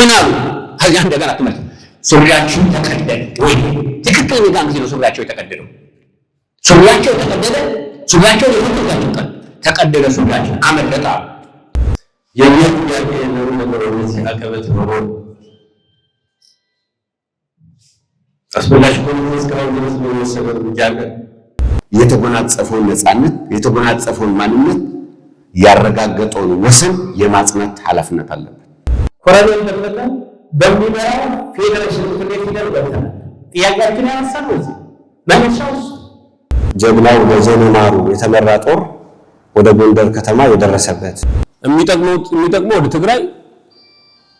ምን አሉ? ከዚያ እንደገና ትመልስ ሱሪያችን ተቀደደ ወይ? ትክክል የዛን ጊዜ ነው ሱሪያቸው የተቀደደው። ሱሪያቸው የተቀደደ ሱሪያቸው የፈለጋቸው ቀን ተቀደደ፣ ሱሪያቸው አመለጠ አሉ። የእኛ ጥያቄ የኖሩ ነገር ወደዚህ አቀበት ኖሮ አስፈላጊ ከሆነ እስካሁን ድረስ በወሰደ እርምጃ አለ። የተጎናጸፈውን ነፃነት የተጎናጸፈውን ማንነት ያረጋገጠውን ወሰን የማጽናት ኃላፊነት አለበት። ኮሎኔል ደመቀ በሚመራው ፌዴሬሽን ምክር ቤት ሂደን ገብተናል። ጥያቄያችን ያነሳነው እዚህ መነሻው እሱ ጀግናው ደጀኔ ማሩ የተመራ ጦር ወደ ጎንደር ከተማ የደረሰበት የሚጠቅመው ወደ ትግራይ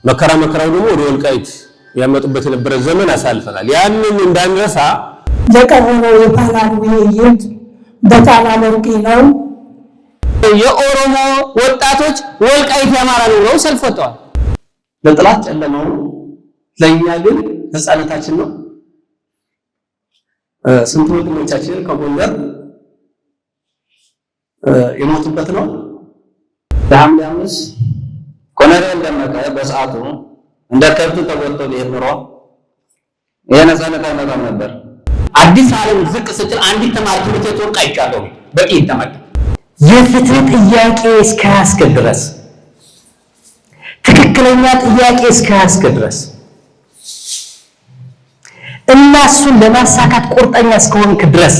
መከራ መከራው ደግሞ ወደ ወልቃይት ያመጡበት የነበረ ዘመን አሳልፈናል። ያንን እንዳንረሳ ለቀረበው የፓናል ውይይት በጣም አመርቂ ነው። የኦሮሞ ወጣቶች ወልቃይት ያማራ ነው ብለው ሰልፍ ወጥተዋል። ለጠላት ጨለማው ነው፣ ለእኛ ግን ነፃነታችን ነው። ስንት ወንድሞቻችን ከጎንደር የሞቱበት ነው። በሐምሌ 5 ኮሎኔል ደመቀ በሰዓቱ እንደ ከብት ተጎትቶ ቢሄድ ኖሮ ይሄ ነፃነት አይመጣም ነበር። አዲስ ዓለም ዝቅ ስትል አንዲት ተማሪ ትምህርት ቤት ወድቃ አይቻለሁ። በጥይት ተመታ። የፍትህ ጥያቄ እስከያዝክ ድረስ፣ ትክክለኛ ጥያቄ እስከያዝክ ድረስ እና እሱን ለማሳካት ቁርጠኛ እስከሆንክ ድረስ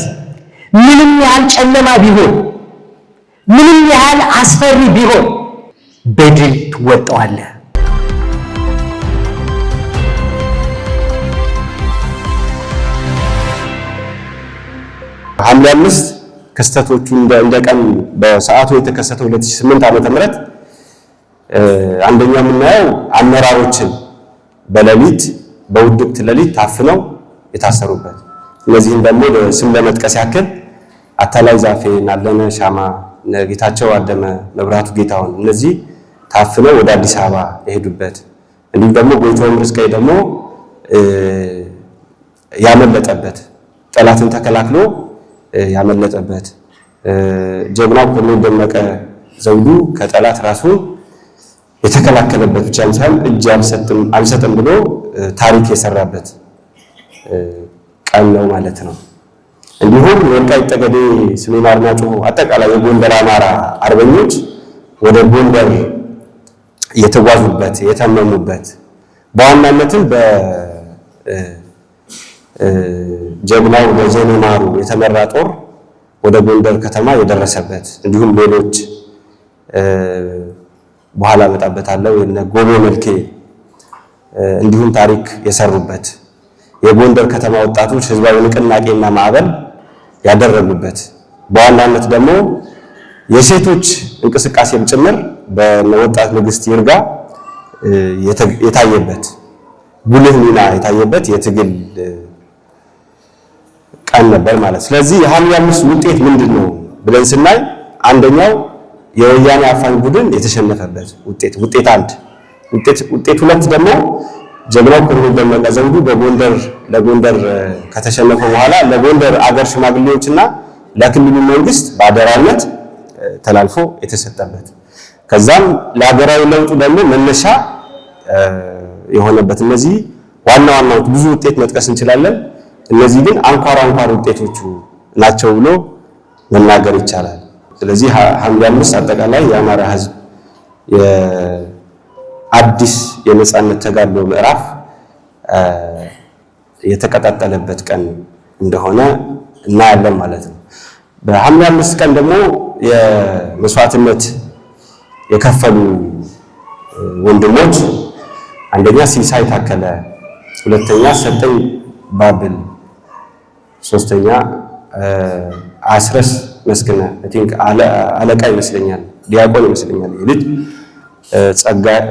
ምንም ያህል ጨለማ ቢሆን፣ ምንም ያህል አስፈሪ ቢሆን በድል ትወጣዋለህ። ሐምሌ 5 ክስተቶቹ እንደ ቀን በሰዓቱ የተከሰተው 2008 ዓመተ ምህረት አንደኛ የምናየው አመራሮችን በሌሊት በውድቅት ሌሊት ታፍነው የታሰሩበት፣ እነዚህም ደግሞ ስም ለመጥቀስ ያክል አታላይ ዛፌ፣ አለነ ሻማ፣ ጌታቸው አደመ፣ መብራቱ ጌታሁን እነዚህ ታፍነው ወደ አዲስ አበባ የሄዱበት፣ እንዲሁም ደግሞ ጎይቶም ርስቃይ ደግሞ ያመለጠበት ጠላትን ተከላክሎ ያመለጠበት፣ ጀግናው ኮሎኔል ደመቀ ዘውዱ ከጠላት ራሱን የተከላከለበት ብቻም ሳይሆን እጅ አልሰጥም ብሎ ታሪክ የሰራበት ቀን ነው ማለት ነው። እንዲሁም የወልቃይት ጠገዴ፣ ሰሜን አርማጭሆ አጠቃላይ የጎንደር አማራ አርበኞች ወደ ጎንደር የተጓዙበት የተመሙበት፣ በዋናነትም በጀግናው ደጀኔ ማሩ የተመራ ጦር ወደ ጎንደር ከተማ የደረሰበት፣ እንዲሁም ሌሎች በኋላ እመጣበታለሁ የነ ጎቤ መልኬ እንዲሁም ታሪክ የሰሩበት፣ የጎንደር ከተማ ወጣቶች ህዝባዊ ንቅናቄና ማዕበል ያደረጉበት፣ በዋናነት ደግሞ የሴቶች እንቅስቃሴም ጭምር በወጣት ንግስት ይርጋ የታየበት ጉልህ ሚና የታየበት የትግል ቀን ነበር ማለት። ስለዚህ የሐምሌ 5 ውጤት ምንድን ነው ብለን ስናይ አንደኛው የወያኔ አፋኝ ቡድን የተሸነፈበት ውጤት ውጤት አንድ፣ ውጤት ሁለት ደግሞ ጀግናው ኮሎኔል ደመቀ ዘውዱ በጎንደር ለጎንደር ከተሸነፈ በኋላ ለጎንደር አገር ሽማግሌዎችና ለክልሉ መንግስት በአደራነት ተላልፎ የተሰጠበት፣ ከዛም ለሀገራዊ ለውጡ ደግሞ መነሻ የሆነበት። እነዚህ ዋና ዋናዎቹ ብዙ ውጤት መጥቀስ እንችላለን። እነዚህ ግን አንኳር አንኳር ውጤቶቹ ናቸው ብሎ መናገር ይቻላል። ስለዚህ ሐምሌ 5 አጠቃላይ የአማራ ሕዝብ የአዲስ የነፃነት ተጋድሎ ምዕራፍ የተቀጣጠለበት ቀን እንደሆነ እናያለን ማለት ነው። በሐምሌ 5 ቀን ደግሞ የመስዋዕትነት የከፈሉ ወንድሞች አንደኛ ሲሳይ ታከለ፣ ሁለተኛ ሰጠኝ ባብል፣ ሶስተኛ አስረስ መስክነ I think አለቃ ይመስለኛል፣ ዲያቆን ይመስለኛል ይህ ልጅ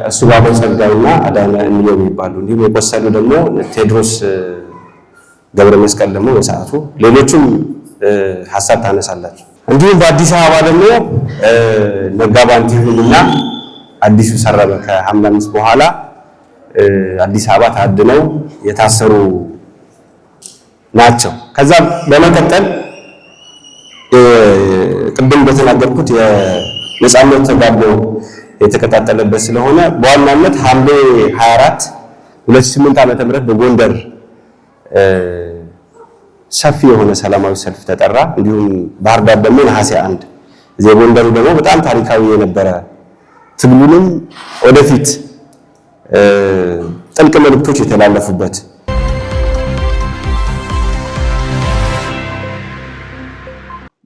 እሱ ባለው ጸጋይና አዳነ እንየው የሚባሉ፣ እንዲሁም የቆሰሉ ደግሞ ቴዎድሮስ ገብረ መስቀል ደግሞ በሰዓቱ ሌሎቹም ሀሳብ ታነሳላችሁ። እንዲሁም በአዲስ አበባ ደግሞ ነጋ ባንቲሁንና አዲሱ ሰረበ ከሐምሌ 5 በኋላ አዲስ አበባ ታድነው የታሰሩ ናቸው። ከዛ በመቀጠል ቅድም በተናገርኩት የነፃነት ተጋድሎ የተቀጣጠለበት ስለሆነ በዋናነት ሐምሌ 24 2008 ዓመተ ምህረት በጎንደር ሰፊ የሆነ ሰላማዊ ሰልፍ ተጠራ። እንዲሁም ባህር ዳር ደግሞ ነሐሴ 1 እዚህ የጎንደሩ ደግሞ በጣም ታሪካዊ የነበረ ትግሉንም ወደፊት ጥልቅ መልእክቶች የተላለፉበት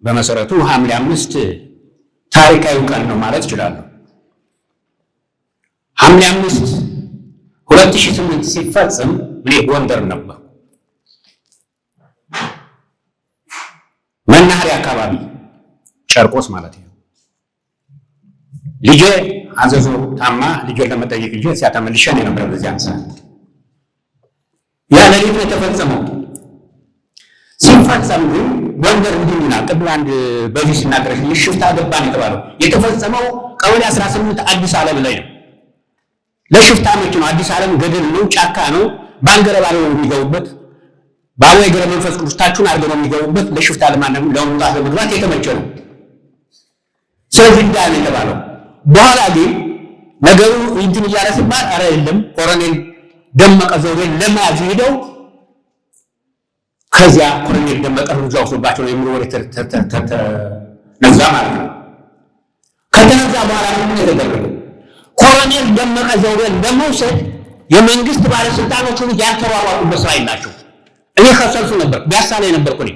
በመሰረቱ ሐምሌ 5 ታሪካዊ ቀን ነው ማለት እችላለሁ። ሐምሌ 5 2008 ሲፈጽም እኔ ጎንደር ነበር። መናኸሪያ አካባቢ ጨርቆስ ማለት ነው። ልጄ አዘዞ ታማ ልጄን ለመጠየቅ ልጄ ሲያተመልሼ ነው የነበረው በዚያን ሰዓት። ያ ሌሊት ነው የተፈጸመው። ሲፈጸም ግን ጎንደር እንዲህ ቅድም አንድ በዚህ ሲናገር ሽፍታ ገባን የተባለው የተፈጸመው ቀበሌ 18 አዲስ ዓለም ላይ ነው። ለሽፍታ ምቹ ነው። አዲስ ዓለም ገደል ነው፣ ጫካ ነው። ባንገረባ ነው የሚገቡበት። ባቡነ ገብረ መንፈስ ቅዱስ ታቹን አድርገው ነው የሚገቡበት። ለሽፍታ ለማንም ለመውጣት ለመግባት የተመቸ ነው። ስለዚህ እንዳለ የተባለው በኋላ ግን ነገሩ እንትን እያለ ሲባል ኧረ የለም ኮሎኔል ደመቀ ዘውዴን ለመያዝ ሄደው ከዚያ ኮሎኔል ደመቀ እርምጃ ወስዶባቸው ነው የሚል ወሬ ተነዛ ማለት ነው። ከተነዛ በኋላ ምንድን ነው የተደረገው? ኮሎኔል ደመቀ ዘውዴን ለመውሰድ የመንግስት ባለስልጣኖች ሁሉ ያልተሯሯጡበት ስራ የላቸው። እኔ ከሰልፉ ነበር፣ ፒያሳ ላይ ነበርኩ። እኔ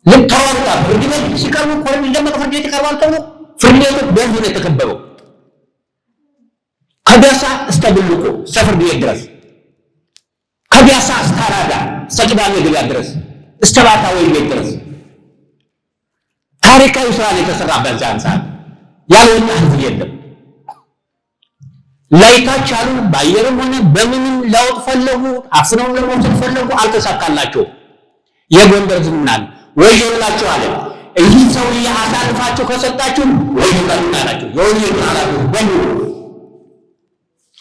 ልክ ተሯሩጣ ፍርድ ቤት ሲቀርቡ ኮሎኔል ደመቀ ፍርድ ቤት ይቀርባል ተብሎ ፍርድ ቤቱ በህዝብ ነው የተከበበው። ከፒያሳ እስከ ብልቆ እስከ ፍርድ ቤት ድረስ፣ ከፒያሳ እስከ አራዳ እስከ ቅዳሜ ገበያ ድረስ፣ እስከ ባታ ወይን ቤት ድረስ ታሪካዊ ስራ ነው የተሰራ። በዚያን ሰዓት ያልወጣ ህዝብ የለም። ላይታች አሉ። በአየርም ሆነ በምንም ለውጥ ፈለጉ፣ አፍነውም ለመውሰድ ፈለጉ፣ አልተሳካላቸውም። የጎንደር ህዝብ ምን አለ? ወዮላችሁ አለ። ይህ ሰውዬ አሳልፋችሁ ከሰጣችሁ ወዮላችሁ አላቸው። የወዮላችሁ አላቸው በሙሉ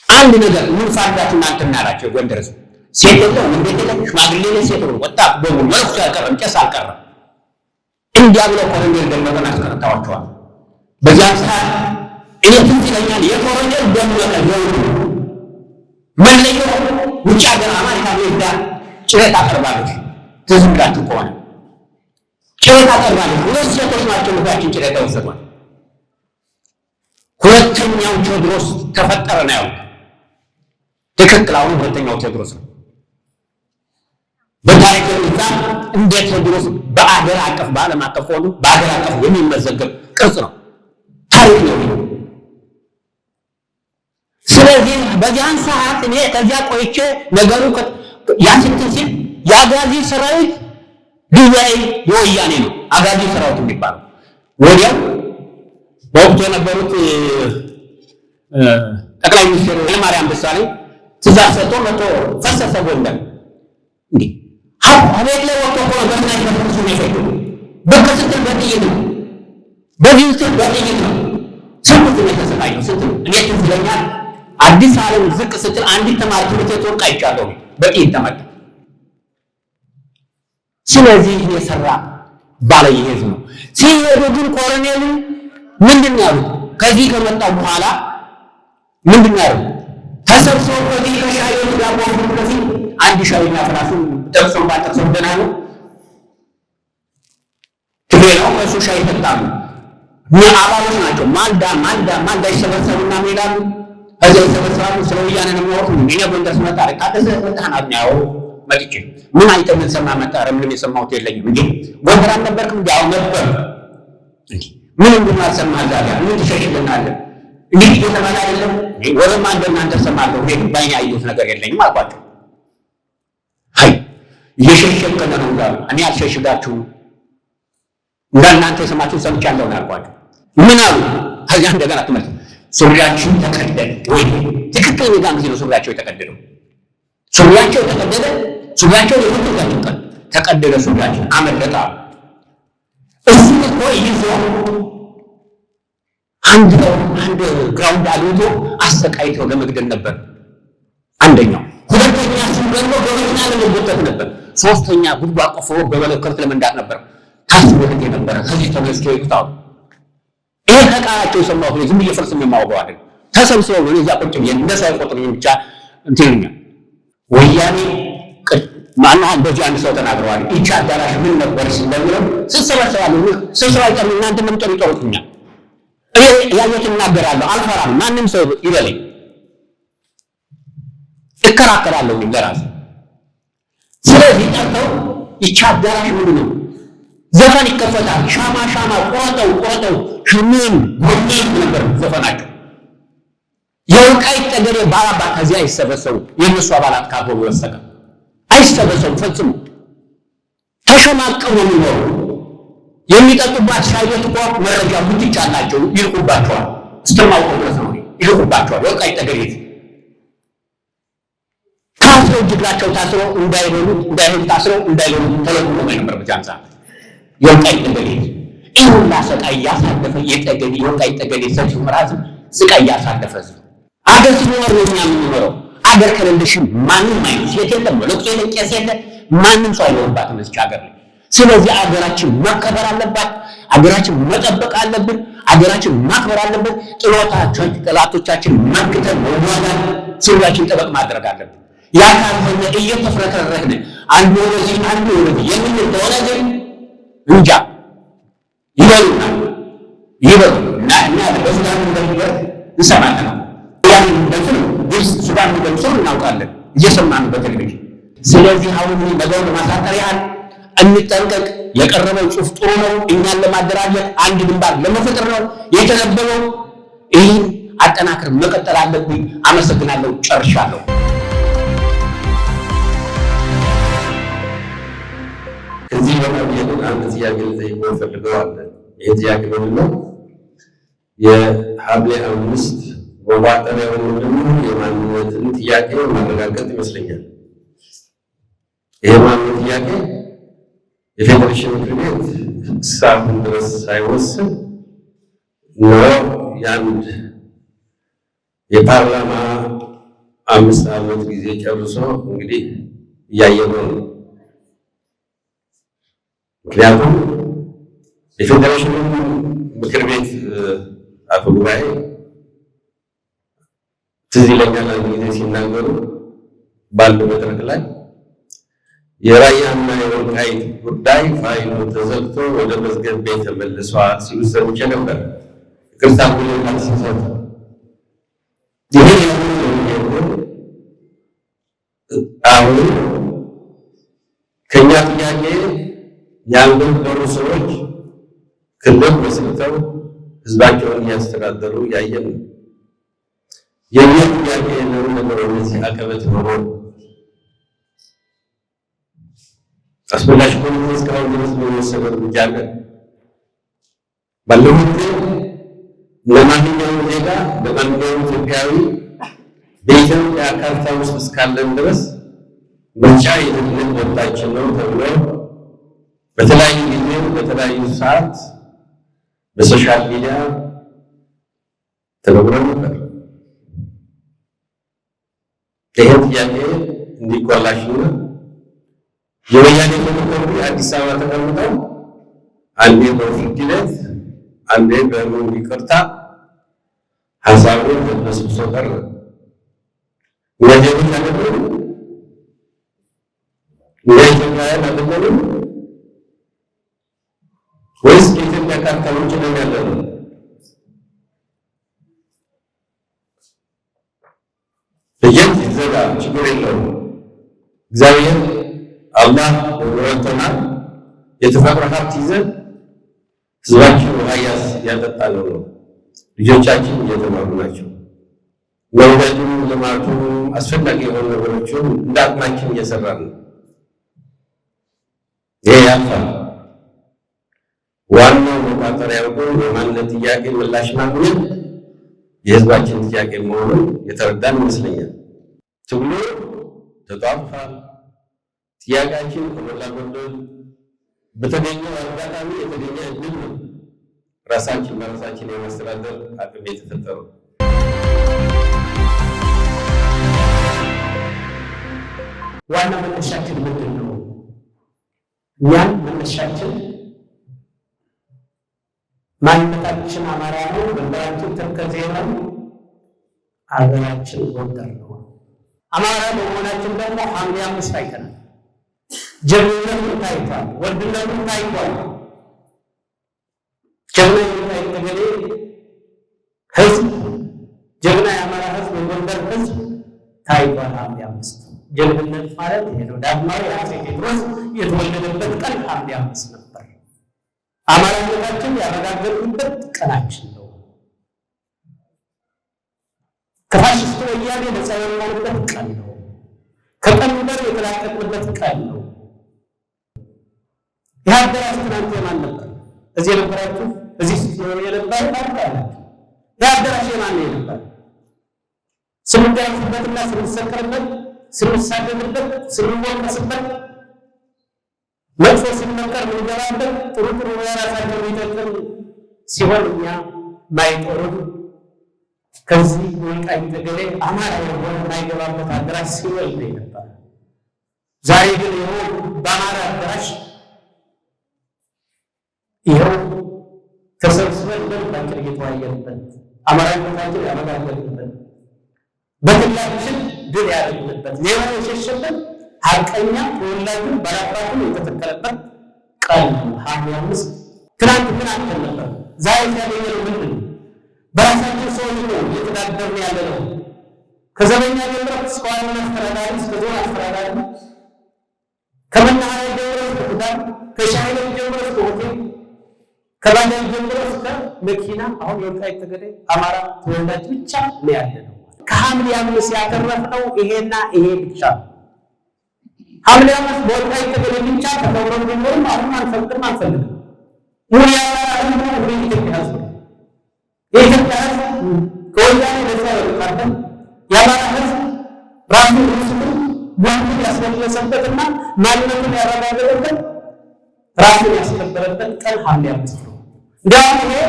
አንድ ነገር ምን ፋርዳችሁ እናንተ አላቸው። የጎንደር ህዝብ ሴት የለም ወንድ የለም ሽማግሌ የለም ሴት የለም ወጣት በሙሉ መነኩሴ አልቀረም፣ ቄስ አልቀረም። እንዲያ ብለው ኮሎኔል ደመቀን አስቀርተዋቸዋል። በዚያን ሰዓት እኔ ትዝ ይለኛል የኮሎኔል ደመቀ ዘውዱ መለዮ ውጭ ሀገር አሜሪካ ሄዳ ጭረት አቀርባለች። ትዝ ብላችሁ ከሆነ ጭረት አቀርባለች። ሁለት ሴቶች ናቸው ልጃችን ጭረት ወሰዷል። ሁለተኛው ቴዎድሮስ ተፈጠረ ነው ያሉት። ትክክል። አሁን ሁለተኛው ቴዎድሮስ ነው። በታሪክ ሁኔታ እንደ ቴዎድሮስ በአገር አቀፍ በዓለም አቀፍ ሆኖ በአገር አቀፍ የሚመዘገብ ቅርጽ ነው፣ ታሪክ ነው። ስለዚህ በዚያን ሰዓት እኔ ከዚያ ቆይቼ ነገሩ ያ ስንት ሲል የአጋዚ ሰራዊት ሊያይ የወያኔ ነው አጋዚ ሰራዊት የሚባለው። ወዲያው በወቅቱ የነበሩት ጠቅላይ ሚኒስትር ኃይለማርያም ደሳለኝ ትእዛዝ ሰጥቶ መጥቶ ፈሰሰ ጎንደር። እንዴ አቤት ላይ ወጥቶ እኮ ነው በስናይፐር ብዙ ነው የፈጀው። በከስትል በጥይት ነው፣ በዚህ ስትል በጥይት ነው። ስንት ነው የተሰቃየው? ስንት ነው። እኔ ትዝ ይለኛል አዲስ ዓለም ዝቅ ስትል አንዲት ተማሪ ትምህርት ቤት ወድቃ አይቻለሁ፣ በጥይት ተመታ። ስለዚህ የሰራ ባለየ ህዝብ ነው። ሲሄዱ ግን ኮሎኔሉ ምንድን ነው ያሉት? ከዚህ ከመጣው በኋላ ምንድን ነው ያሉት? ተሰብስበው ከዚህ ከሻይ ቤት ዳቦ ፊት አንድ ሻይና ፍራሹ ጠቅሶም ባልጠቅሶም ደህና ነው ትግሬ ነው። እሱ ሻይ ይጠጣሉ። አባሎች ናቸው። ማልዳ ማልዳ ማልዳ ይሰበሰቡና ምን ይላሉ? ከዚያ ይሰበሰባሉ። ስለ ወያኔ ነው የሚያወሩት። እኔ ጎንደር ስመጣ ታደሰ መጣህን አሉኝ። አዎ መጥቼ ምን አይተህ ምን ሰማህ መጣህ? ኧረ ምንም የሰማሁት የለኝም። እንዴ ጎንደር አልነበርክም? እንዴ አዎ ነበር። እንዴ ምን እንደሆነ አልሰማህም? ታዲያ ምን ትሸሽልናለህ? እንግዲህ እየተባለ አይደለም ወሬማ እንደናንተ እሰማለሁ። እኔ ግን ባይኔ ያየሁት ነገር የለኝም አልኳቸው። አይ እየሸሸግን ነው እንዳሉ እኔ አልሸሽጋችሁም እንደናንተ የሰማችሁን ሰምቻለሁ ነው ያልኳቸው። ምን አሉ? ከዚያ እንደገና ትመልስ ሱሪያችሁ ተቀደደ ወይ? ትክክል። የዛን ጊዜ ነው ሱሪያቸው የተቀደደው። ሱሪያቸው ተቀደደ። ሱሪያቸው የፈተጋቸው ቀን ተቀደደ። ሱሪያቸው አመለጠ አሉ። እሱ እኮ ይዞ አንድ ground አግኝቶ አሰቃይተው ለመግደል ነበር አንደኛው። ሁለተኛ እሱን ገድሎ በመኪና ለመጎተት ነበር። ሶስተኛ ጉድጓድ ቆፍሮ በመለከት ለመንዳት ነበር ታስቦለት የነበረ። ከዚህ ተነስቶ ይቅጣሉ። ይሄ ከቃላቸው የሰማሁት ነው። ዝም ብዬ ፈርስም የማወቀው አይደለም። ተሰብስበው ነው እዛ ቁጭ ብዬ እንደ ሰው አይቆጥሩኝም። ብቻ እንትን ይሉኛል። ወያኔ ማነው በዚህ አንድ ሰው ተናግረዋል። ይቺ አዳራሽ ምን ነበርሽ እንደሚለው ስሰበሰባለሁ። ስብሰባ ይጠሩ እናንተ እንደምጠሩ ይጠሩኛል። እኔ ያየሁትን እናገራለሁ። አልፈራም። ማንም ሰው ይበለኝ፣ እከራከራለሁ ለራሴ። ስለዚህ ጠርተው ይቺ አዳራሽ ምንድን ነው? ዘፈን ይከፈታል። ሻማ ሻማ ቆረጠው ቆረጠው ሽምን ጎመን ነበር ዘፈናቸው። የወልቃይት ጠገዴ ባላባት ከዚያ አይሰበሰቡ የእነሱ አባላት ካልሆኑ በስተቀር አይሰበሰቡ ፈጽሞ። ተሸማቀው ነው የሚኖሩ። የሚጠጡባት ሻይ ቤት እኮ መረጃ ጉትቻ አላቸው፣ ይልኩባቸዋል። እስከማውቀው ድረስ ነው ይልኩባቸዋል። ወልቃይት ጠገዴ ታስረው እጅ እግራቸው ታስረው እንዳይበሉ እንዳይሆኑ ታስረው እንዳይበሉ ተለቅሞ ነው የነበረበት ያን ሰዓት የወልቃይት ጠገዴ። ይህ ሁላ ስቃይ ያሳለፈ የጠገዴ የወልቃይት ጠገዴ ሰፊ ሁመራ ሕዝብ ስቃይ ያሳለፈ ሕዝብ። አገር ሲኖር ነው እኛ የምንኖረው። አገር ከሌለሽ ማንም አይነት ሴት የለም፣ መነኩሴ የለ፣ ቄስ የለ፣ ማንም ሰው አይኖርባትም እዚች ሀገር ላይ። ስለዚህ አገራችን መከበር አለባት። አገራችን መጠበቅ አለብን። አገራችን ማክበር አለብን። ጠላቶቻችን መክተን መዋጋት፣ ሱሪያችን ጠበቅ ማድረግ አለብን። ያ ካልሆነ እየተፍረከረክን አንዱ ወደዚህ አንዱ ወደዚህ የምንል ከሆነ ግን እንጃ ይበሉናል፣ ይበሉ እና እኛ በሱዳን እንደሚደርግ እንሰማለን። ያን እንደምንደርስ ግብፅ፣ ሱዳን እንደምሰሩ እናውቃለን፣ እየሰማን በቴሌቪዥን። ስለዚህ አሁን ነገሩን ለማሳጠር ያህል እንጠንቀቅ። የቀረበው ጽሑፍ ጥሩ ነው። እኛን ለማደራጀት አንድ ግንባር ለመፍጠር ነው የተነበበው። ይህን አጠናክር መቀጠል አለብኝ። አመሰግናለሁ። ጨርሻለሁ። ከዚህ በጣም ግን አንድ ጥያቄ ልጠይቀው እፈልገዋለሁ። ይህ ጥያቄ ምንድን ነው? የሐምሌ 5 መቋጠሪያው ምንድን ነው? የማንነትን ጥያቄ ማረጋገጥ ይመስለኛል። ይህ የማንነት ጥያቄ የፌዴሬሽን ምክር ቤት እስካሁን ድረስ ሳይወስን ነው የአንድ የፓርላማ 5 ዓመት ጊዜ ጨርሶ እንግዲህ እያየነው ነው። ምክንያቱም የፌዴሬሽን ምክር ቤት አፈ ጉባኤ ትዝ ይለኛል አንድ ጊዜ ሲናገሩ ባለው መድረክ ላይ የራያና የወልቃይት ጉዳይ ፋይሉ ተዘግቶ ወደ መዝገብ ቤት ተመልሷል ሲሉ ሰምቼ ነበር። ይቅርታ ካልተሳሳትኩ። ይሄ አሁን ከኛ ጥያቄ ያልነበሩ ሰዎች ክልል መስርተው ህዝባቸውን እያስተዳደሩ እያየን ነው። የኛ ጥያቄ ለምን ወደዚህ አቀበት ሆኖ አስመላሽ ኮሚቴ እስካሁን ድረስ በወሰደው እርምጃ አለ? ባለፈው ጊዜ ለማንኛውም ዜጋ ለማንኛውም ኢትዮጵያዊ በኢትዮጵያ ካርታ ውስጥ እስካለን ድረስ ምርጫ የዜግነት መብታችን ነው ተብሎ በተለያዩ ጊዜ በተለያዩ ሰዓት በ social media ተነግሮ ነበር። ይሄ ጥያቄ እንዲቆላሽና የወያኔ ተመከሩ አዲስ አበባ ተቀምጠው አንዴ በፍርድ ቤት አንዴ በሩም ይቅርታ ሀሳቡን ተበስብሶ ቀረ። እኛ ዜጎች አይደለንም? እኛ ኢትዮጵያውያን አይደለንም ወይስ ከኢትዮጵያ ካርታ ውጭ ነን ያለነው? በጀት ይዘጋ ችግር የለውም። እግዚአብሔር አላህ ረድቶናል። የተፈጥሮ ሀብት ይዘን ህዝባችን ውሃ እያጠጣነው ነው። ልጆቻችን እየተማሩ ናቸው። መንገዱን፣ ልማቱን፣ አስፈላጊ የሆኑ ነገሮችን እንደ አቅማችን እየሰራን ነው። ይሄ ያልፋል። ዋናው መቋጠሪያው ግን የማንነት ጥያቄ ምላሽ ማግኘት የህዝባችን ጥያቄ መሆኑን የተረዳን ይመስለኛል። ትግሉ ተጧጡፏል። ጥያቄያችን ከሞላ ጎደል በተገኘው አጋጣሚ የተገኘ እድል ነው። ራሳችን በራሳችን የማስተዳደር አቅም የተፈጠረው። ዋና መነሻችን ምንድን ነው? እኛን መነሻችን ማንነታችን አማራ ነው፣ ድንበራችን ተከዜ ነው፣ አገራችን ጎንደር ነው። አማራ በመሆናችን ደግሞ ሐምሌ 5 አይተናል። ጀግንነቱን ታይቷል፣ ወንድነቱን ታይቷል። ጀግና የወልቃይት ጠገዴ ህዝብ፣ ጀግና የአማራ ህዝብ፣ የጎንደር ህዝብ ታይቷል። ሐምሌ 5 ጀግንነት ማለት ይሄ ነው። ዳግማዊ አፄ ቴዎድሮስ የተወለደበት ቀን ሐምሌ 5 ነበር። አማራነታችን ያረጋገጥንበት ቀናችን ነው። ከፋሽስቱ ወያኔ ነፃ የወጣንበት ቀን ነው። ከቀንበር የተላቀቅንበት ቀን ነው። ይህ አዳራሽ ትናንት የማን ነበር? እዚህ የነበራችሁ፣ እዚህ ስትኖሩ የነበረ ታውቃላችሁ። ይህ አዳራሽ የማን ነው የነበረ? ስንደርስበትና ስንሰክርበት፣ ስንሳደብበት፣ ስንወቀስበት፣ መጥፎ ሲመከር ምንገባበት፣ ጥሩ ጥሩ የራሳቸው የሚጠቅም ሲሆን እኛ ማይጦሩን ከዚህ ወልቃይት ጠገዴ አማራ የሆነ የማይገባበት አዳራሽ ሲወል ነው የነበረ። ዛሬ ግን ይኸው በአማራ አዳራሽ ይኸው ተሰብስበን በልባችን እየተወያየንበት፣ አማራነታችን ያረጋገጥንበት፣ በትግላችን ድል ያደረግንበት፣ ሌባ የሸሸበት፣ ሀቀኛ ተወላጁን ባላባቱን የተተከለበት ቀን ነው ሐምሌ 5። ትናንት ምን አጥተን ነበር? ዛሬ ያገኘነው ምንድን ነው? በራሳችን ሰዎች ነው እየተዳደርን ያለ ነው። ከዘበኛ ጀምሮ እስከ ዋና አስተዳዳሪ፣ እስከ ዞን አስተዳዳሪ፣ ከመናኸሪያ ጀምሮ እስከ ትዳር፣ ከሻይ ቤት ጀምሮ እስከ ሆቴል፣ ከባጃጅ ጀምሮ እስከ መኪና አሁን የወልቃይት ጠገዴ አማራ ተወላጅ ብቻ ነው ያለ ነው። ከሐምሌ 5 ያተረፍነው ይሄና ይሄ ብቻ ነው። ሐምሌ 5 በወልቃይት ጠገዴ ብቻ ተከብሮ ቢኖርም አሁን አንፈቅድም፣ አንፈልግም። ሙሉ የአማራ ህዝብ ነው፣ ሙሉ የኢትዮጵያ ህዝብ ነው። የኢትዮጵያ ህዝብ ከወያኔ ነፃ የወጣበት፣ የአማራ ህዝብ ራሱን ርስቱን ጉልበቱን ያስመለሰበትና ማንነቱን ያረጋገጠበት፣ ራሱን ያስከበረበት ቀን ሐምሌ 5 ነው። እንዲያውም ይሄ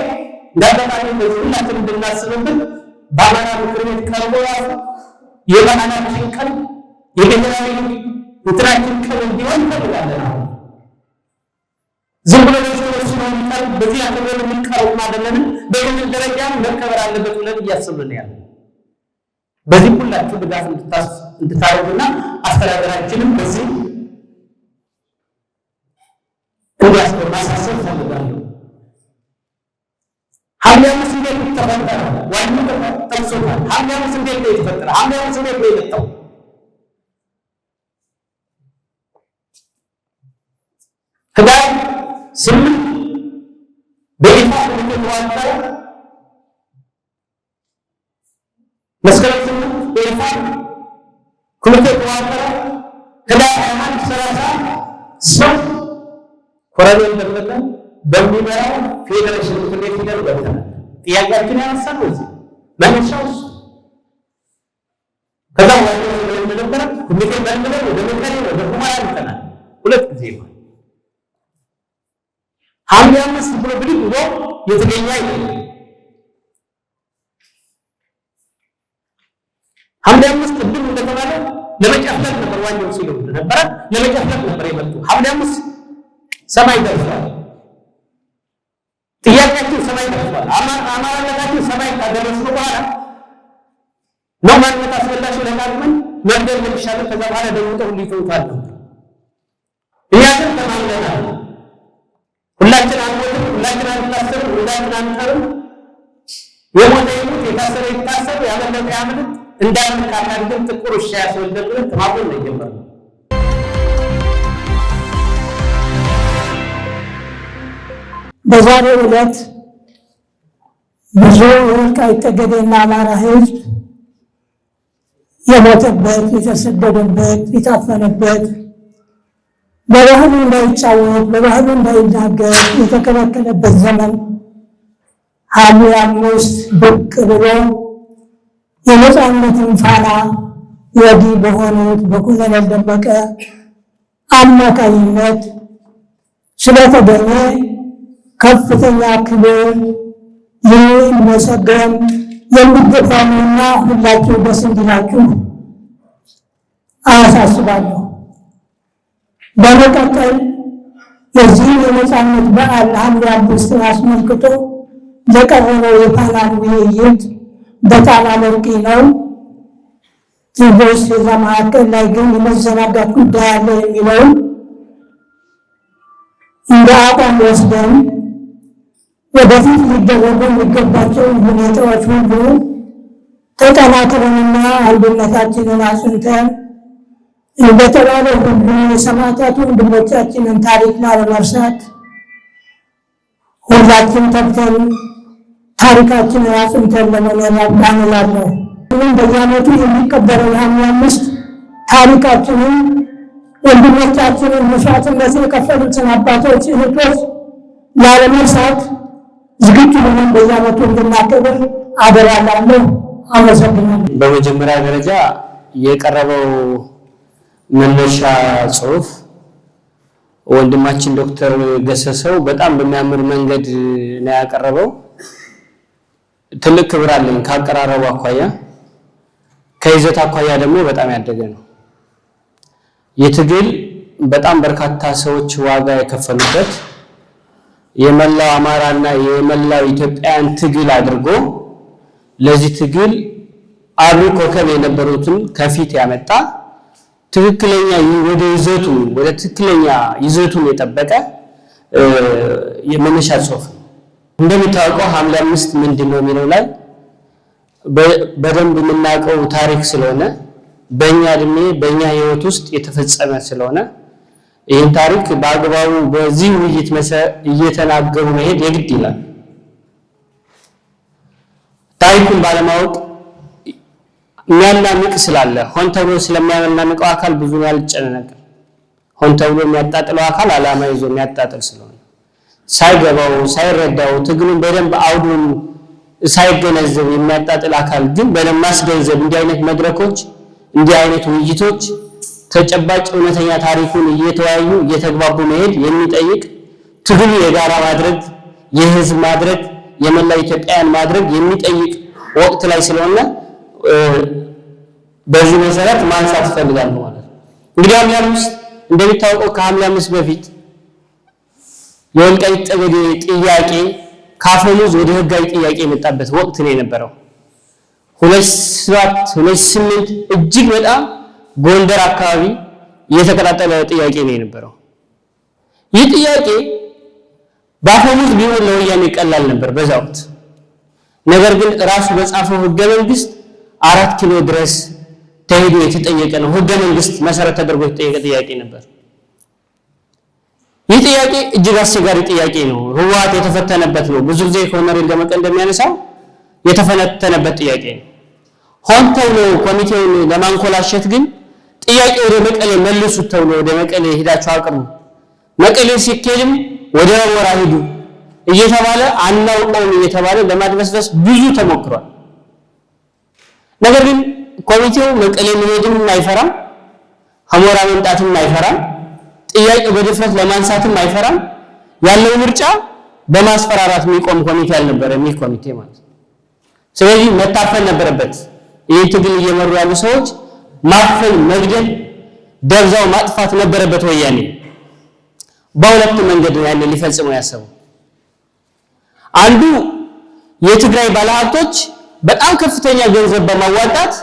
እንዳጋጣሚ በዚህ ሁላችን እንድናስብበት በአማራ ምክር ቤት ቀርቦ ራሱ የበዓላችን ቀን፣ የብሔራዊ እንትናችን ቀን እንዲሆን እንፈልጋለን። አሁን ዝም ብሎ ለሰዎች ነው የሚቀርብ፣ በዚህ አክብረን የሚቀርብ አይደለንም። በክልል ደረጃም መከበር አለበት ብለን እያሰብን ያለ በዚህ ሁላችሁ ድጋፍ እንድታደርጉና አስተዳደራችንም በዚህ እንዲያስብ ማሳሰብ እፈልጋለሁ። ሐምሌ 5 እንዴት ተፈጠረ? ዋናው ጠቅሶታል። ሐምሌ 5 እንዴት ነው የተፈጠረ? ሐምሌ 5 እንዴት ነው የመጣው? ህዳር 8 በይፋ ኮሚቴ ተዋቀረ። መስከረም 8 በይፋ ኮሚቴ ተዋቀረ። ህዳር 21 30 ሰው ኮሎኔል ደመቀ በሚመራው ፌዴሬሽን ምክር ቤት ሂደን ገብተናል። ጥያቄያችን ያነሳነው እዚህ መነሻው እሱ። ከዛ በኋላ እንደነበረ ኮሚቴ መልምለን ወደ መቀሌ ወደ ሁመራ ልከናል። ሁለት ጊዜ ማለት ሐምሌ 5 ብሎ ብድግ ብሎ የተገኘ አይደለም። ሐምሌ 5 ቅድም እንደተባለ ለመጨፍለቅ ነበር ዋናው ሲሉ ነበረ፣ ለመጨፍለቅ ነበር የመጡ። ሐምሌ 5 ሰማይ ደርሷል። ጥያቄያችን ሰማይ ደርሷል። አማራነታችን ሰማይ ካደረስነው በኋላ ነው ማንነት አስመላሽ ለቃቅመን መግደል የሚሻለው። ከዛ በኋላ ደውጠው ሁሉ ይተውታል ነበር። እኛ ግን ተማምነናል። ሁላችን አንሞትም፣ ሁላችን አንታሰርም፣ ሁላችን አንቀርም። የሞተ ይሙት፣ የታሰረ ይታሰር፣ ያመለጠ ያምልጥ፣ እንዳንካካድ ግን ጥቁር ውሻ ያስወልደን ብለን ተማምነን ነው የጀመርነው። በዛሬው ዕለት ብዙ የወልቃይት ጠገዴና አማራ ህዝብ የሞተበት፣ የተሰደደበት፣ የታፈነበት፣ በባህሉ እንዳይጫወት፣ በባህሉ እንዳይናገር የተከለከለበት ዘመን ሐምሌ 5 ብቅ ብሎ የነፃነትን ፋና ወዲህ በሆኑት በኮሎኔል ደመቀ አማካኝነት ስለተገኘ ከፍተኛ ክብር ሊመሰገን የሚገባ ነውና ሁላችሁ ደስ እንዲላችሁ አሳስባለሁ። በመቀጠል የዚህ የነፃነት በዓል ሐምሌ 5 አስመልክቶ ለቀረበው የፓናል ውይይት በጣም አመርቂ ነው። ትንሽ እዛ መካከል ላይ ግን የመዘናጋት ጉዳይ አለ የሚለውን እንደ አቋም ወስደን ወደፊት ሊደረጉ የሚገባቸውን ሁኔታዎች ሁሉ ተጠናክረንና አንድነታችንን አጽንተን እንደተባለ ሁሉ የሰማዕታት ወንድሞቻችንን ታሪክ ላለመርሳት ሁላችን ተግተን ታሪካችንን አጽንተን ለመኖር ያብቃን እላለሁ። በየዓመቱ የሚከበረው የሐምሌ 5 ታሪካችንን ወንድሞቻችንን መስዋዕትነት የከፈሉትን አባቶች፣ እህቶች ላለመርሳት ዝግጁ ሆነን በየዓመቱ እንድናከብር አደራ እላለሁ። አመሰግናለሁ። በመጀመሪያ ደረጃ የቀረበው መነሻ ጽሑፍ ወንድማችን ዶክተር ገሰሰው በጣም በሚያምር መንገድ ነው ያቀረበው። ትልቅ ክብር አለኝ ካቀራረቡ አኳያ፣ ከይዘት አኳያ ደግሞ በጣም ያደገ ነው። የትግል በጣም በርካታ ሰዎች ዋጋ የከፈሉበት የመላው አማራና የመላው ኢትዮጵያን ትግል አድርጎ ለዚህ ትግል አብሪ ኮከብ የነበሩትን ከፊት ያመጣ ትክክለኛ ወደ ይዘቱ ወደ ትክክለኛ ይዘቱን የጠበቀ የመነሻ ጽሑፍ ነው። እንደሚታወቀው ሐምሌ 5 ምንድነው የሚለው ላይ በደንብ የምናውቀው ታሪክ ስለሆነ በእኛ እድሜ በእኛ ህይወት ውስጥ የተፈጸመ ስለሆነ ይህን ታሪክ በአግባቡ በዚህ ውይይት እየተናገሩ መሄድ የግድ ይላል። ታሪኩን ባለማወቅ የሚያናንቅ ስላለ ሆን ተብሎ ስለሚያናንቀው አካል ብዙ ያልጨነቀ ሆን ተብሎ የሚያጣጥለው አካል አላማ ይዞ የሚያጣጥል ስለሆነ ሳይገባው ሳይረዳው ትግሉን በደንብ አውዱን ሳይገነዘብ የሚያጣጥል አካል ግን በደንብ ማስገንዘብ እንዲህ አይነት መድረኮች እንዲህ አይነት ውይይቶች ተጨባጭ እውነተኛ ታሪኩን እየተወያዩ እየተግባቡ መሄድ የሚጠይቅ ትግሉ የጋራ ማድረግ የህዝብ ማድረግ የመላው ኢትዮጵያውያን ማድረግ የሚጠይቅ ወቅት ላይ ስለሆነ በዚህ መሰረት ማንሳት እፈልጋለሁ ማለት ነው። እንግዲህ ሐምሌ 5 እንደሚታወቀው ከሐምሌ 5 በፊት የወልቃይት ጠገዴ ጥያቄ ካፈሙዝ ወደ ህጋዊ ጥያቄ የመጣበት ወቅት ነው የነበረው። 2007 2008 እጅግ በጣም ጎንደር አካባቢ የተቀጣጠለ ጥያቄ ነው የነበረው። ይህ ጥያቄ ባፈሙዝ ቢሆን ለወያኔ ቀላል ነበር በዛ ወቅት። ነገር ግን ራሱ በጻፈው ህገ መንግስት 4 ኪሎ ድረስ ተሄዶ የተጠየቀ ነው። ህገ መንግስት መሰረት ተደርጎ የተጠየቀ ጥያቄ ነበር። ይህ ጥያቄ እጅግ አስቸጋሪ ጥያቄ ነው። ህወሓት የተፈተነበት ነው። ብዙ ጊዜ ኮሎኔል ደመቀ እንደሚያነሳው የተፈተነበት ጥያቄ ነው። ሆን ተብሎ ኮሚቴውን ለማንኮላሸት ግን ጥያቄ ወደ መቀሌ መልሱት ተብሎ ወደ መቀሌ ሄዳችሁ አቅርቡ፣ መቀሌ ሲኬድም ወደ ወራ ሂዱ እየተባለ አናውቀውም እየተባለ ለማድበስበስ ብዙ ተሞክሯል። ነገር ግን ኮሚቴው መቀሌ መሄድም አይፈራም፣ ሐሞራ መምጣትም አይፈራም፣ ጥያቄው በድፍረት ለማንሳትም አይፈራም። ያለው ምርጫ በማስፈራራት የሚቆም ኮሚቴ አልነበረም ይህ ኮሚቴ ማለት ነው። ስለዚህ መታፈን ነበረበት። ይህ ትግል እየመሩ ያሉ ሰዎች ማፈን፣ መግደል፣ ደብዛው ማጥፋት ነበረበት። ወያኔ በሁለት መንገድ ነው ያንን ሊፈጽመው ያሰበው። አንዱ የትግራይ ባለሀብቶች በጣም ከፍተኛ ገንዘብ በማዋጣት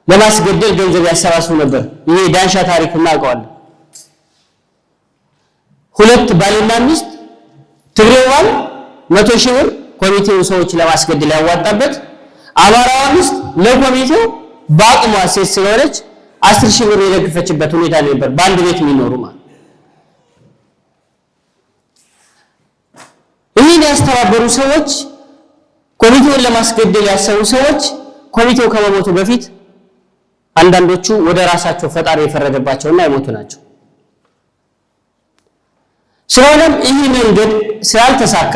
ለማስገደል ገንዘብ ያሰባስቡ ነበር። ይሄ ዳንሻ ታሪክ እናውቀዋለን። ሁለት ባልና ሚስት ትግሬው ባል 100 ሺህ ብር ኮሚቴው ሰዎች ለማስገደል ያዋጣበት፣ አማራዋ ሚስት ለኮሚቴው በአቅሟ ሴት ስለሆነች 10 ሺህ ብር የለገፈችበት ሁኔታ ነበር። በአንድ ቤት የሚኖሩ ማለት ይህን ያስተባበሩ ሰዎች ኮሚቴውን ለማስገደል ያሰቡ ሰዎች ኮሚቴው ከመሞቱ በፊት አንዳንዶቹ ወደ ራሳቸው ፈጣሪ የፈረደባቸውና የሞቱ ናቸው። ስለሆነም ይህ መንገድ ስላልተሳካ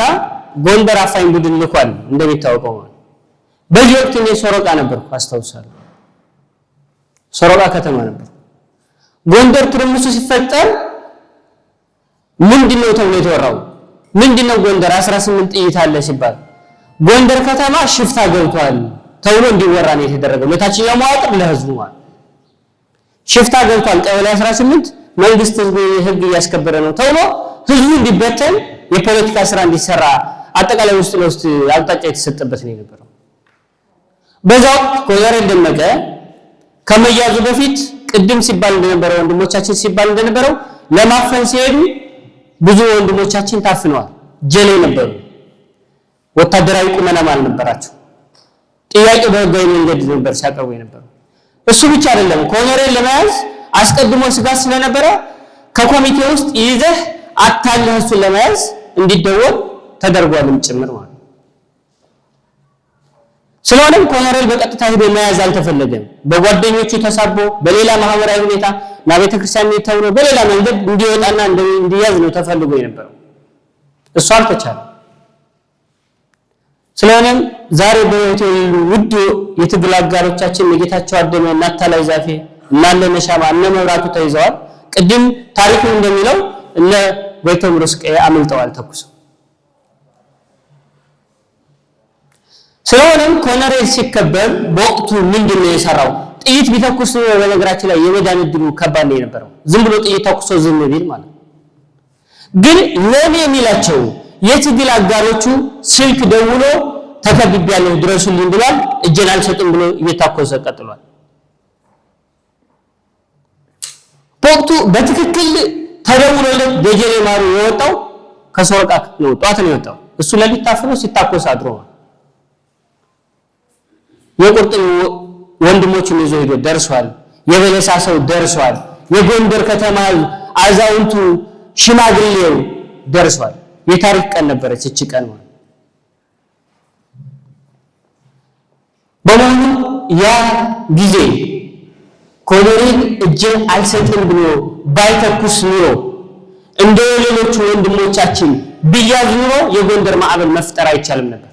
ጎንደር አፋኝ ቡድን ልኳል እንደሚታወቀው ማለት። በዚህ ወቅት እኔ ሶሮቃ ነበርኩ አስታውሳለሁ። ሶሮቃ ከተማ ነበር። ጎንደር ትርምሱ ሲፈጠር ምንድነው ተብሎ የተወራው? ምንድነው ጎንደር 18 ጥይት አለ ሲባል ጎንደር ከተማ ሽፍታ ገብቷል ተብሎ እንዲወራ ነው የተደረገው። ለታችኛው መዋቅር ለህዝቡ ማለት ሽፍታ ገብቷል ቀበሌ 18 መንግስት ህግ እያስከበረ ነው ተብሎ ህዝቡ እንዲበተን የፖለቲካ ስራ እንዲሰራ አጠቃላይ ውስጥ ለውስጥ አቅጣጫ የተሰጠበት ነው የነበረው። በዛ ወቅት ኮሎኔል ደመቀ ከመያዙ በፊት ቅድም ሲባል እንደነበረው ወንድሞቻችን ሲባል እንደነበረው ለማፈን ሲሄዱ ብዙ ወንድሞቻችን ታፍነዋል። ጀሌ ነበሩ። ወታደራዊ ቁመናም አልነበራቸው። ጥያቄው በህጋዊ መንገድ ነበር ሲያቀርቡ የነበረው። እሱ ብቻ አይደለም፣ ኮሎኔል ለመያዝ አስቀድሞ ስጋት ስለነበረ ከኮሚቴ ውስጥ ይዘህ አታለህ እሱን ለመያዝ እንዲደወል ተደርጓልም ጭምር ማለት ነው። ስለሆነም ኮሎኔል በቀጥታ ሄዶ መያዝ አልተፈለገም። በጓደኞቹ ተሳቦ በሌላ ማህበራዊ ሁኔታ እና ቤተክርስቲያን ተብሎ በሌላ መንገድ እንዲወጣና እንዲያዝ ነው ተፈልጎ የነበረው። እሱ አልተቻለም። ስለሆነም ዛሬ በሕይወት የሌሉ ውድ የትግል አጋሮቻችን የጌታቸው አደመ፣ እነ አታላይ ዛፌ፣ እነ አለነ ሻማ፣ እነ መብራቱ ተይዘዋል። ቅድም ታሪኩ እንደሚለው እነ ጎይቶም ርስቄ አምልጠዋል ተኩሰው። ስለሆነም ኮሎኔል ሲከበብ በወቅቱ ምንድን ነው የሰራው? ጥይት ቢተኩስ በነገራችን ላይ የመዳን እድሉ ከባድ ነው የነበረው። ዝም ብሎ ጥይት ተኩሶ ዝም ቢል ማለት ነው። ግን ለኔ የሚላቸው የትግል አጋሮቹ ስልክ ደውሎ ተከብቤያለሁ ድረሱልኝ ብሏል። እጄን አልሰጥም ብሎ እየታኮሰ ቀጥሏል። በወቅቱ በትክክል ተደውሎለት ደጀኔ ማሩ የወጣው ከሶሮቃ ነው፣ ጧት ነው የወጣው። እሱ ለሊት ታፍኖ ሲታኮስ አድሮ የቁርጥም ወንድሞቹን ይዞ ሄዶ ደርሷል። የበለሳ ሰው ደርሷል። የጎንደር ከተማ አዛውንቱ ሽማግሌው ደርሷል። የታሪክ ቀን ነበረች እቺ ቀን ማለት። በመሆኑ ያ ጊዜ ኮሎኔል እጄን አልሰጥም ብሎ ባይተኩስ ኑሮ እንደ ሌሎቹ ወንድሞቻችን ቢያዝ ኑሮ የጎንደር ማዕበል መፍጠር አይቻልም ነበር።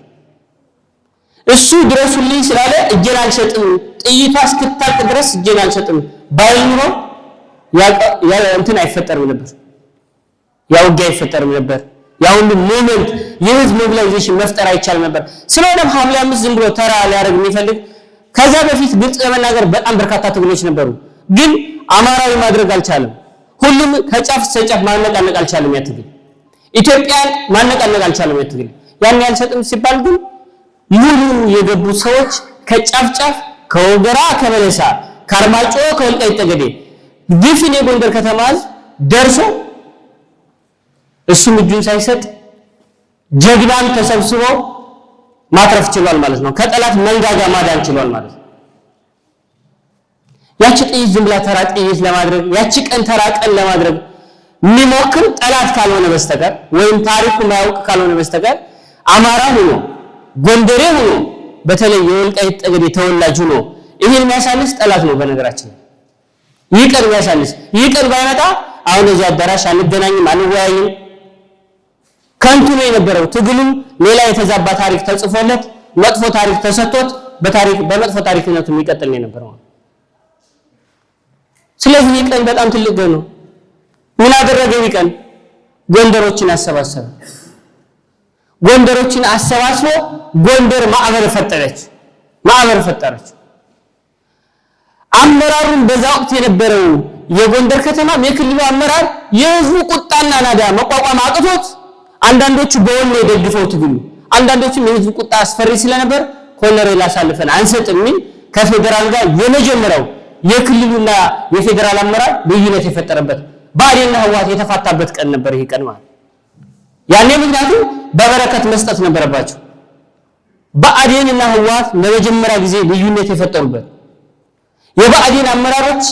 እሱ ድረሱልኝ ስላለ እጄን አልሰጥም ጥይቷ እስክታልቅ ድረስ እጄን አልሰጥም ባይል ኑሮ ያ እንትን አይፈጠርም ነበር፣ ያ ውጊያ አይፈጠርም ነበር። ያ ሁሉ movement የህዝብ mobilization መፍጠር አይቻልም ነበር። ስለሆነም ሐምሌ 5 ዝም ብሎ ተራ ሊያደርግ የሚፈልግ ከዛ በፊት ግልጽ ለመናገር በጣም በርካታ ትግሎች ነበሩ፣ ግን አማራዊ ማድረግ አልቻለም። ሁሉም ከጫፍ እስከ ጫፍ ማነቃነቅ አልቻለም። ያ ትግል ኢትዮጵያን ማነቃነቅ አልቻለም። ያ ትግል ያን ያልሰጥም ሲባል ግን ሙሉ የገቡ ሰዎች ከጫፍ ጫፍ ከወገራ ከበለሳ ከአርማጮ ከወልቃይት ጠገዴ ድፍን የጎንደር ከተማ ህዝብ ደርሶ እሱም እጁን ሳይሰጥ ጀግናን ተሰብስቦ ማትረፍ ችሏል ማለት ነው። ከጠላት መንጋጋ ማዳን ችሏል ማለት ነው። ያቺ ጥይት ዝም ብላ ተራ ጥይት ለማድረግ ያቺ ቀን ተራ ቀን ለማድረግ የሚሞክር ጠላት ካልሆነ በስተቀር ወይም ታሪኩ ማያውቅ ካልሆነ በስተቀር አማራ ሆኖ ጎንደሬ ሆኖ በተለይ የወልቃይት ጠገዴ ተወላጅ ሆኖ ይሄን የሚያሳንስ ጠላት ነው። በነገራችን ይህ ቀን የሚያሳንስ ይህ ቀን ባይመጣ አሁን እዚህ አዳራሽ አንገናኝም፣ አንወያይም። ከንቱ ነው የነበረው ትግሉ። ሌላ የተዛባ ታሪክ ተጽፎለት መጥፎ ታሪክ ተሰጥቶት በታሪክ በመጥፎ ታሪክነቱ የሚቀጥል ነው የነበረው። ስለዚህ ይህ ቀን በጣም ትልቅ ነው። ምን አደረገ? ይህ ቀን ጎንደሮችን አሰባሰበ። ጎንደሮችን አሰባስቦ ጎንደር ማዕበል ፈጠረች፣ ማዕበል ፈጠረች። አመራሩን በዛ ወቅት የነበረው የጎንደር ከተማ የክልሉ አመራር የህዝቡ ቁጣና ናዳ መቋቋም አቅቶት አንዳንዶቹ በወኔ ደግፈው ትግሉ፣ አንዳንዶቹም የህዝቡ ቁጣ አስፈሪ ስለነበር ኮሎኔል አሳልፈን አንሰጥም የሚል ከፌዴራል ጋር የመጀመሪያው የክልሉና የፌዴራል አመራር ልዩነት የፈጠረበት ብአዴንና ህወሓት የተፋታበት ቀን ነበር ይሄ ቀን ማለት። ያኔ ምክንያቱም በበረከት መስጠት ነበረባቸው። ብአዴንና ህወሓት ለመጀመሪያ ጊዜ ልዩነት የፈጠሩበት የብአዴን አመራሮች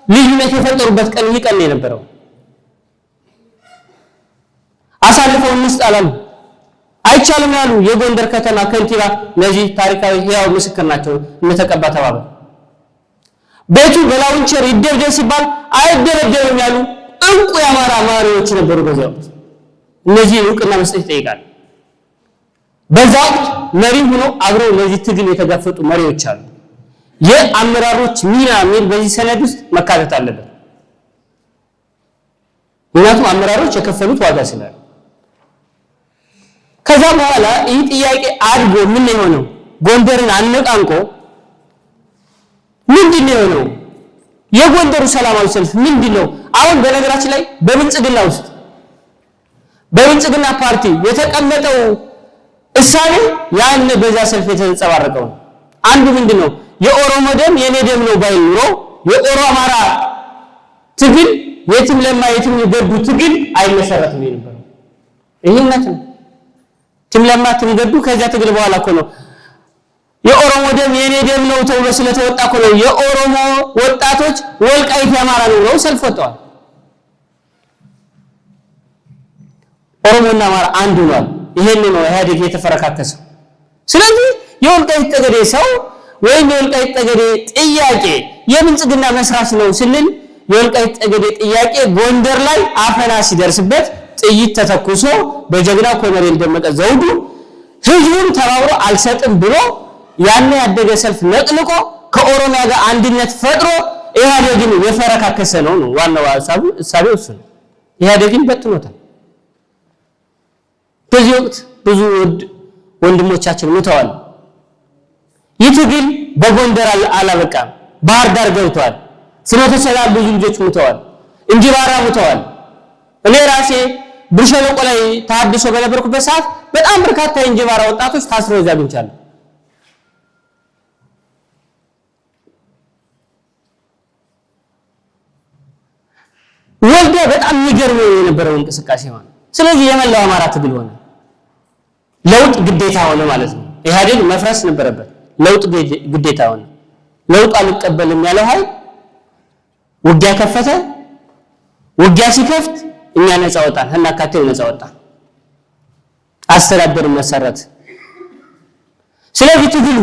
ልዩነት የፈጠሩበት ቀን ይህ ቀን ነው የነበረው። አሳልፈው እንስጥ አላሉ፣ አይቻልም ያሉ የጎንደር ከተማ ከንቲባ ለዚህ ታሪካዊ ህያው ምስክር ናቸው። እነተቀባ ተባበ ቤቱ በላውንቸር ይደብደብ ሲባል አይደበደብም ያሉ እንቁ የአማራ መሪዎች ነበሩ በዚያ ወቅት። እነዚህ እውቅና መስጠት ይጠይቃል። በዛ ወቅት መሪ ሆኖ አብረው ለዚህ ትግል የተጋፈጡ መሪዎች አሉ። የአመራሮች ሚና የሚል በዚህ ሰነድ ውስጥ መካተት አለበት። ምክንያቱም አመራሮች የከፈሉት ዋጋ ስላለ። ከዛ በኋላ ይህ ጥያቄ አድጎ ምን የሆነው ጎንደርን አነቃንቆ ምንድን ነው የሆነው? የጎንደሩ ሰላማዊ ሰልፍ ምንድን ነው? አሁን በነገራችን ላይ በብልጽግና ውስጥ በብልጽግና ፓርቲ የተቀመጠው እሳቤ ያን በዛ ሰልፍ የተንጸባረቀው ነው። አንዱ ምንድነው የኦሮሞ ደም የኔ ደም ነው ባይል ኑሮ የኦሮ አማራ ትግል የትም ለማ የትም ገዱ ትግል አይመሰረትም የነበረው። ይሄ እውነት ነው። ትም ለማ ትም ገዱ ከዚያ ትግል በኋላ እኮ ነው የኦሮሞ ደም የኔ ደም ነው ተብሎ ስለተወጣ እኮ ነው የኦሮሞ ወጣቶች ወልቃይት ያማራ ነው ብለው ሰልፍ ወጥተዋል። ኦሮሞና አማራ አንዱ ነው። ይሄን ነው ኢህአዴግ የተፈረካከሰው። ስለዚህ የወልቃይት ጠገዴ ሰው ወይም የወልቃይት ጠገዴ ጥያቄ የብልጽግና መስራች ነው ስንል የወልቃይት ጠገዴ ጥያቄ ጎንደር ላይ አፈና ሲደርስበት ጥይት ተተኩሶ በጀግናው ኮሎኔል ደመቀ ዘውዱ ህዝቡን ተባብሮ አልሰጥም ብሎ ያን ያደገ ሰልፍ ነቅንቆ ከኦሮሚያ ጋር አንድነት ፈጥሮ ኢህአዴግን የፈረካከሰ ነው ነው ዋናው ሐሳቡ እሳቤው እሱ ነው። ኢህአዴግን በትኖታል። በዚህ ወቅት ብዙ ወንድሞቻችን ሙተዋል። ይህ ትግል በጎንደር አላበቃም። ባህር ዳር ገብቷል። ፍኖተ ሰላም ብዙ ልጆች ሙተዋል። እንጂባራ ሙተዋል። እኔ ራሴ ብር ሸለቆ ላይ ታድሶ በነበርኩበት ሰዓት በጣም በርካታ የእንጂባራ ወጣቶች ታስረው እዛ አግኝቻለሁ። ወልዲያ በጣም የሚገርም የነበረው እንቅስቃሴ ማለት። ስለዚህ የመላው አማራ ትግል ሆነ። ለውጥ ግዴታ ሆነ ማለት ነው። ኢህአዴግ መፍረስ ነበረበት። ለውጥ ግዴታ ሆነ። ለውጥ አልቀበልም ያለው ኃይል ውጊያ ከፈተ። ውጊያ ሲከፍት እኛ ነፃ ወጣን፣ እናካቴው ነፃ ወጣን፣ አስተዳደር መሰረት። ስለዚህ ትግሉ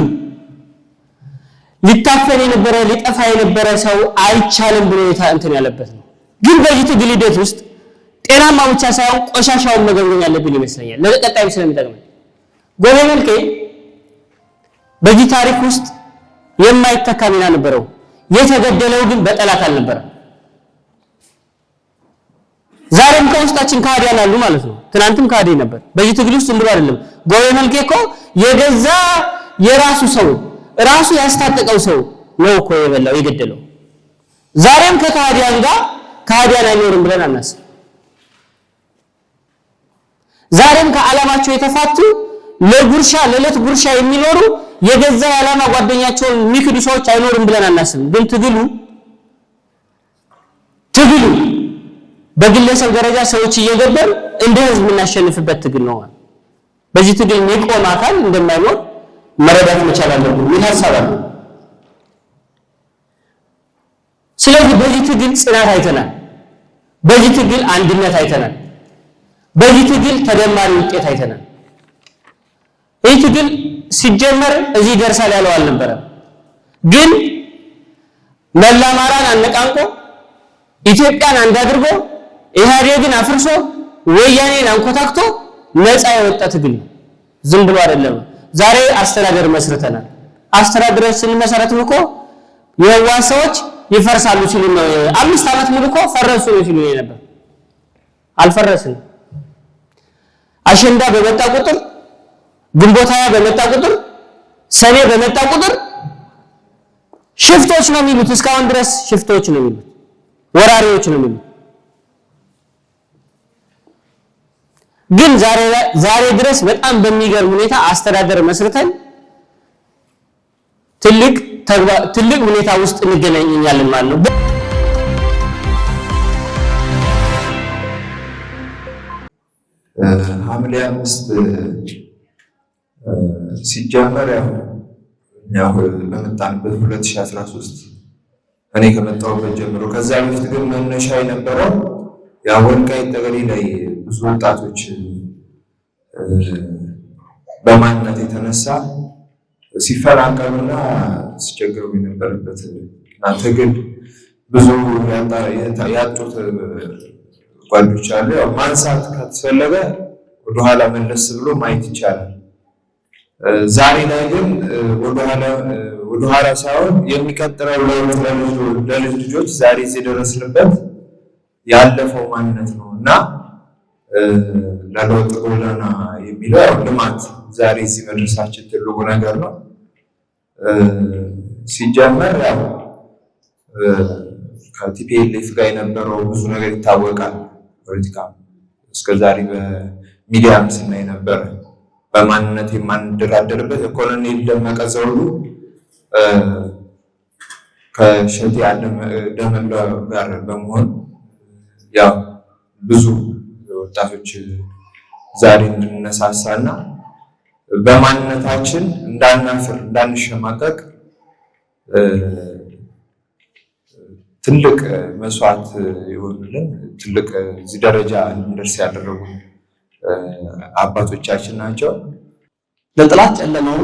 ሊታፈን የነበረ ሊጠፋ የነበረ ሰው አይቻልም ብሎ እንትን ያለበት ነው። ግን በዚህ ትግል ሂደት ውስጥ ጤናማ ብቻ ሳይሆን ቆሻሻውን መገምገም ያለብን ይመስለኛል፣ ለቀጣዩ ስለሚጠቅመን። ጎቤ መልኬ በዚህ ታሪክ ውስጥ የማይተካ ሚና ነበረው። የተገደለው ግን በጠላት አልነበረም። ዛሬም ከውስጣችን ከሃዲያን አሉ ማለት ነው። ትናንትም ከሃዲ ነበር። በዚህ ትግል ውስጥ ዝም ብሎ አይደለም። ጎቤ መልኬ እኮ የገዛ የራሱ ሰው ራሱ ያስታጠቀው ሰው ነው እኮ የበላው የገደለው። ዛሬም ከከሃዲያን ጋር ከሃዲያን አይኖርም ብለን አናስብ። ዛሬም ከዓላማቸው የተፋቱ ለጉርሻ ለለት ጉርሻ የሚኖሩ የገዛ የዓላማ ጓደኛቸውን የሚክዱ ሰዎች አይኖርም ብለን አናስብም። ግን ትግሉ በግለሰብ ደረጃ ሰዎች እየገበሩ እንደ ህዝብ የምናሸንፍበት ትግል ነው። በዚህ ትግል የሚቆም አካል እንደማይኖር መረዳት መቻል አለብን። ምን ሐሳብ አለ? ስለዚህ በዚህ ትግል ጽናት አይተናል። በዚህ ትግል አንድነት አይተናል። በዚህ ትግል ተደማሪ ውጤት አይተናል። ይህ ትግል ሲጀመር እዚህ ደርሳል ያለው አልነበረም። ግን መላ አማራን አነቃንቆ ኢትዮጵያን አንድ አድርጎ ኢህአዴግን አፍርሶ ወያኔን አንኮታክቶ ነፃ የወጣ ትግል ነው። ዝም ብሎ አይደለም። ዛሬ አስተዳደር መስርተናል። አስተዳደር ስንመሰረት እኮ የህወሓት ሰዎች ይፈርሳሉ ሲሉ ነው። 5 ዓመት ሙሉ እኮ ፈረሱ ነው ሲሉ ነበር። አልፈረስንም። አሸንዳ በመጣ ቁጥር፣ ግንቦት 20 በመጣ ቁጥር፣ ሰኔ በመጣ ቁጥር ሽፍቶች ነው የሚሉት። እስካሁን ድረስ ሽፍቶች ነው የሚሉት፣ ወራሪዎች ነው የሚሉት። ግን ዛሬ ድረስ በጣም በሚገርም ሁኔታ አስተዳደር መስርተን ትልቅ ሁኔታ ውስጥ እንገናኛለን ማለት ነው። ሐምሌ 5 ሲጀመር ያው እኛ በመጣንበት 2013 እኔ ከመጣሁበት ጀምሮ ከዛ በፊት ግን መነሻ የነበረው ያው ወልቃይት ጠገዴ ላይ ብዙ ወጣቶች በማንነት የተነሳ ሲፈናቀሉና ሲቸገሩ የነበረበት እና ትግል ብዙ ያጡት ጓዶች አሉ። ያው ማንሳት ከተፈለገ ወደኋላ መለስ ብሎ ማየት ይቻላል። ዛሬ ላይ ግን ወደኋላ ሳይሆን የሚቀጥለው ለልጅ ልጆች ዛሬ እዚህ የደረስንበት ያለፈው ማንነት ነው እና ለለውጥ ጎዳና የሚለው ያው ልማት ዛሬ እዚህ መድረሳችን ትልቁ ነገር ነው። ሲጀመር ያው ከቲፒኤልኤፍ ጋር የነበረው ብዙ ነገር ይታወቃል። ፖለቲካ እስከዛሬ በሚዲያም ስናይ ነበር። በማንነት የማንደራደርበት ኮሎኔል ደመቀ ዘውዱ ከሸቴ ደመላ ጋር በመሆን ያው ብዙ ወጣቶች ዛሬ እንድንነሳሳና በማንነታችን እንዳናፍር እንዳንሸማቀቅ ትልቅ መስዋዕት የሆኑልን ትልቅ እዚህ ደረጃ እንድንደርስ ያደረጉ አባቶቻችን ናቸው። ለጠላት ጨለማው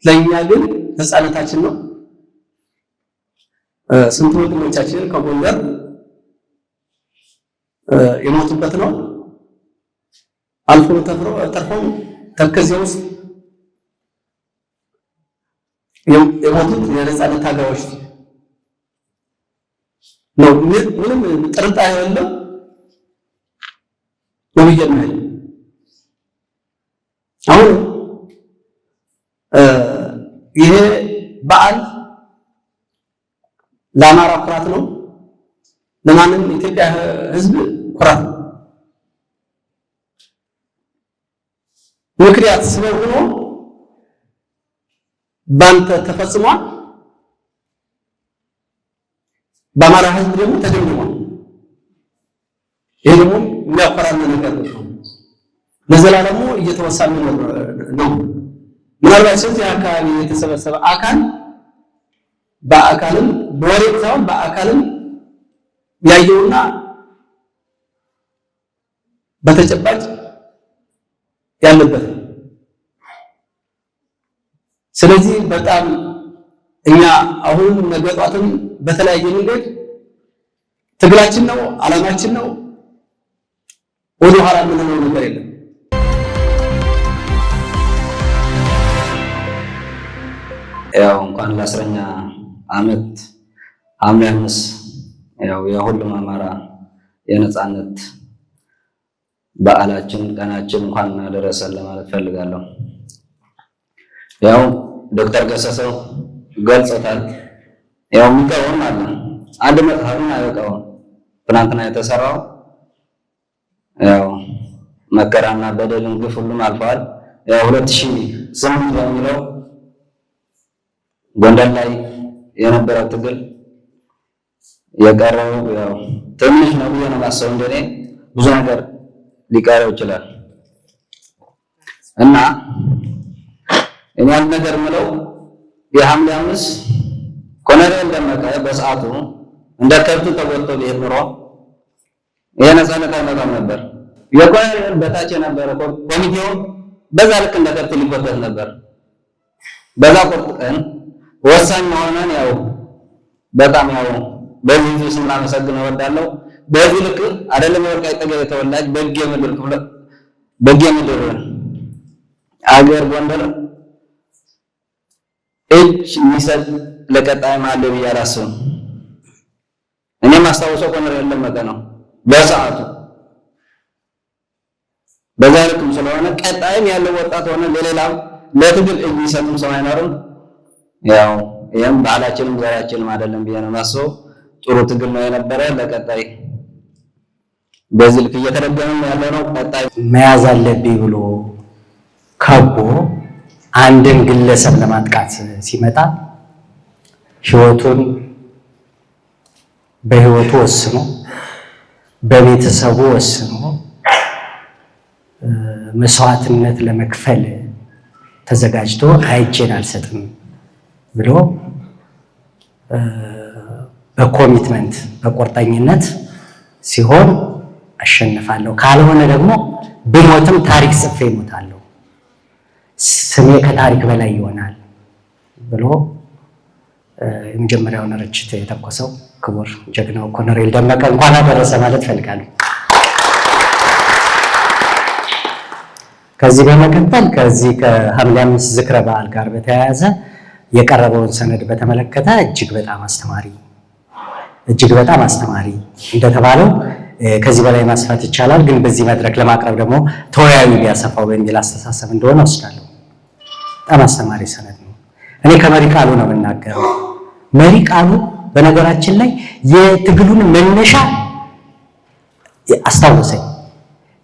ለኛ ግን ነፃነታችን ነው። ስንት ወንድሞቻችን ከጎንደር የሞቱበት ነው። አልፎ ተርፎ ተከዜ ውስጥ የሞቱት የነፃነት ታጋዮች ነው። ምንም ጥርጣሬ የለው ነው ብዬ ነው። አሁን ይሄ በዓል ለአማራ ኩራት ነው፣ ለማንም ኢትዮጵያ ሕዝብ ኩራት ነው። ምክንያት ስለሆነ ባንተ ተፈጽሟል፣ በአማራ ሕዝብ ደግሞ ተደምድሟል። ይሄ ደግሞ የሚያኮራን ነገር ነው። ለዘላለሙ እየተወሳ የሚኖር ነው። ምናልባት እዚህ አካባቢ የተሰበሰበ አካል በአካልም በወሬ ሳይሆን በአካልም ያየውና በተጨባጭ ያለበት ነው። ስለዚህ በጣም እኛ አሁን ነገ ጧትም በተለያየ መንገድ ትግላችን ነው፣ ዓላማችን ነው። ወደ ኋላ የምንለው ነገር የለም። ያው እንኳን ለ10ኛ ዓመት ሐምሌ 5 ያው የሁሉም አማራ የነፃነት በዓላችን ቀናችን እንኳን አደረሰን ለማለት ፈልጋለሁ። ያው ዶክተር ገሰሰው ገልጾታል። ያው የሚቀረውም አለ አንድ መጽሐፍም አይበቃውም። ትናንትና የተሰራው ያው መከራና በደልን ግፍ ሁሉም አልፈዋል። ያው 2008 በሚለው ጎንደር ላይ የነበረው ትግል የቀረው ያው ትንሽ ነው ብዬ ነው የማስበው። እንደኔ ብዙ ነገር ሊቀረው ይችላል እና እኔ አንድ ነገር የምለው የሐምሌ 5 ኮሎኔል ደመቀ በሰዓቱ እንደ ከብት ተጎትቶ ቢሄድ ኖሮ ይሄ ነፃነት አይመጣም ነበር። የኮሎኔል በታች የነበረ ኮሚቴው በዛ ልክ እንደ ከብት ሊጎተት ነበር። በዛ ቁርጥ ቀን ወሳኝ መሆኑን ያው በጣም ያው በዚህ ህዝብ ስም ላመሰግን እወዳለሁ። በዚህ ልክ አይደለም የወልቃይት ጠገዴ ተወላጅ በጌ ምድር ክፍለ በጌ ምድር አገር ጎንደር እጅ የሚሰጥ ለቀጣይም አለ ብዬ አላስብም። እኔ ማስታወሰው ኮሎኔል ደመቀ ነው በሰዓቱ። በዛ ልክም ስለሆነ ቀጣይም ያለው ወጣት ሆነ ለሌላም ለትግል እጅ የሚሰጥም ሰው አይኖርም። ያው ይሄም ባህላችንም ዘራችንም አይደለም ብዬ ነው የማስበው። ጥሩ ትግል ነው የነበረ። ለቀጣይ በዚህ ልክ እየተደገመም ያለው ነው። ቀጣይ መያዝ አለብኝ ብሎ ከቦ አንድን ግለሰብ ለማጥቃት ሲመጣ ህይወቱን በህይወቱ ወስኖ በቤተሰቡ ወስኖ መስዋዕትነት ለመክፈል ተዘጋጅቶ እጄን አልሰጥም ብሎ በ commitment በቁርጠኝነት ሲሆን አሸንፋለሁ፣ ካልሆነ ደግሞ ብሞትም ታሪክ ጽፌ እሞታለሁ፣ ስሜ ከታሪክ በላይ ይሆናል ብሎ የመጀመሪያውን ርችት የተኮሰው ክቡር ጀግናው ኮሎኔል ደመቀ እንኳን አደረሰ ማለት እፈልጋለሁ። ከዚህ በመቀጠል ከዚህ ከሐምሌ 5 ዝክረ በዓል ጋር በተያያዘ የቀረበውን ሰነድ በተመለከተ እጅግ በጣም አስተማሪ እንደተባለው ከዚህ በላይ ማስፋት ይቻላል፣ ግን በዚህ መድረክ ለማቅረብ ደግሞ ተወያዩ ቢያሰፋው በሚል አስተሳሰብ እንደሆነ ወስዳለሁ። በጣም አስተማሪ ሰነድ ነው። እኔ ከመሪ ቃሉ ነው የምናገረው። መሪ ቃሉ በነገራችን ላይ የትግሉን መነሻ አስታወሰኝ፣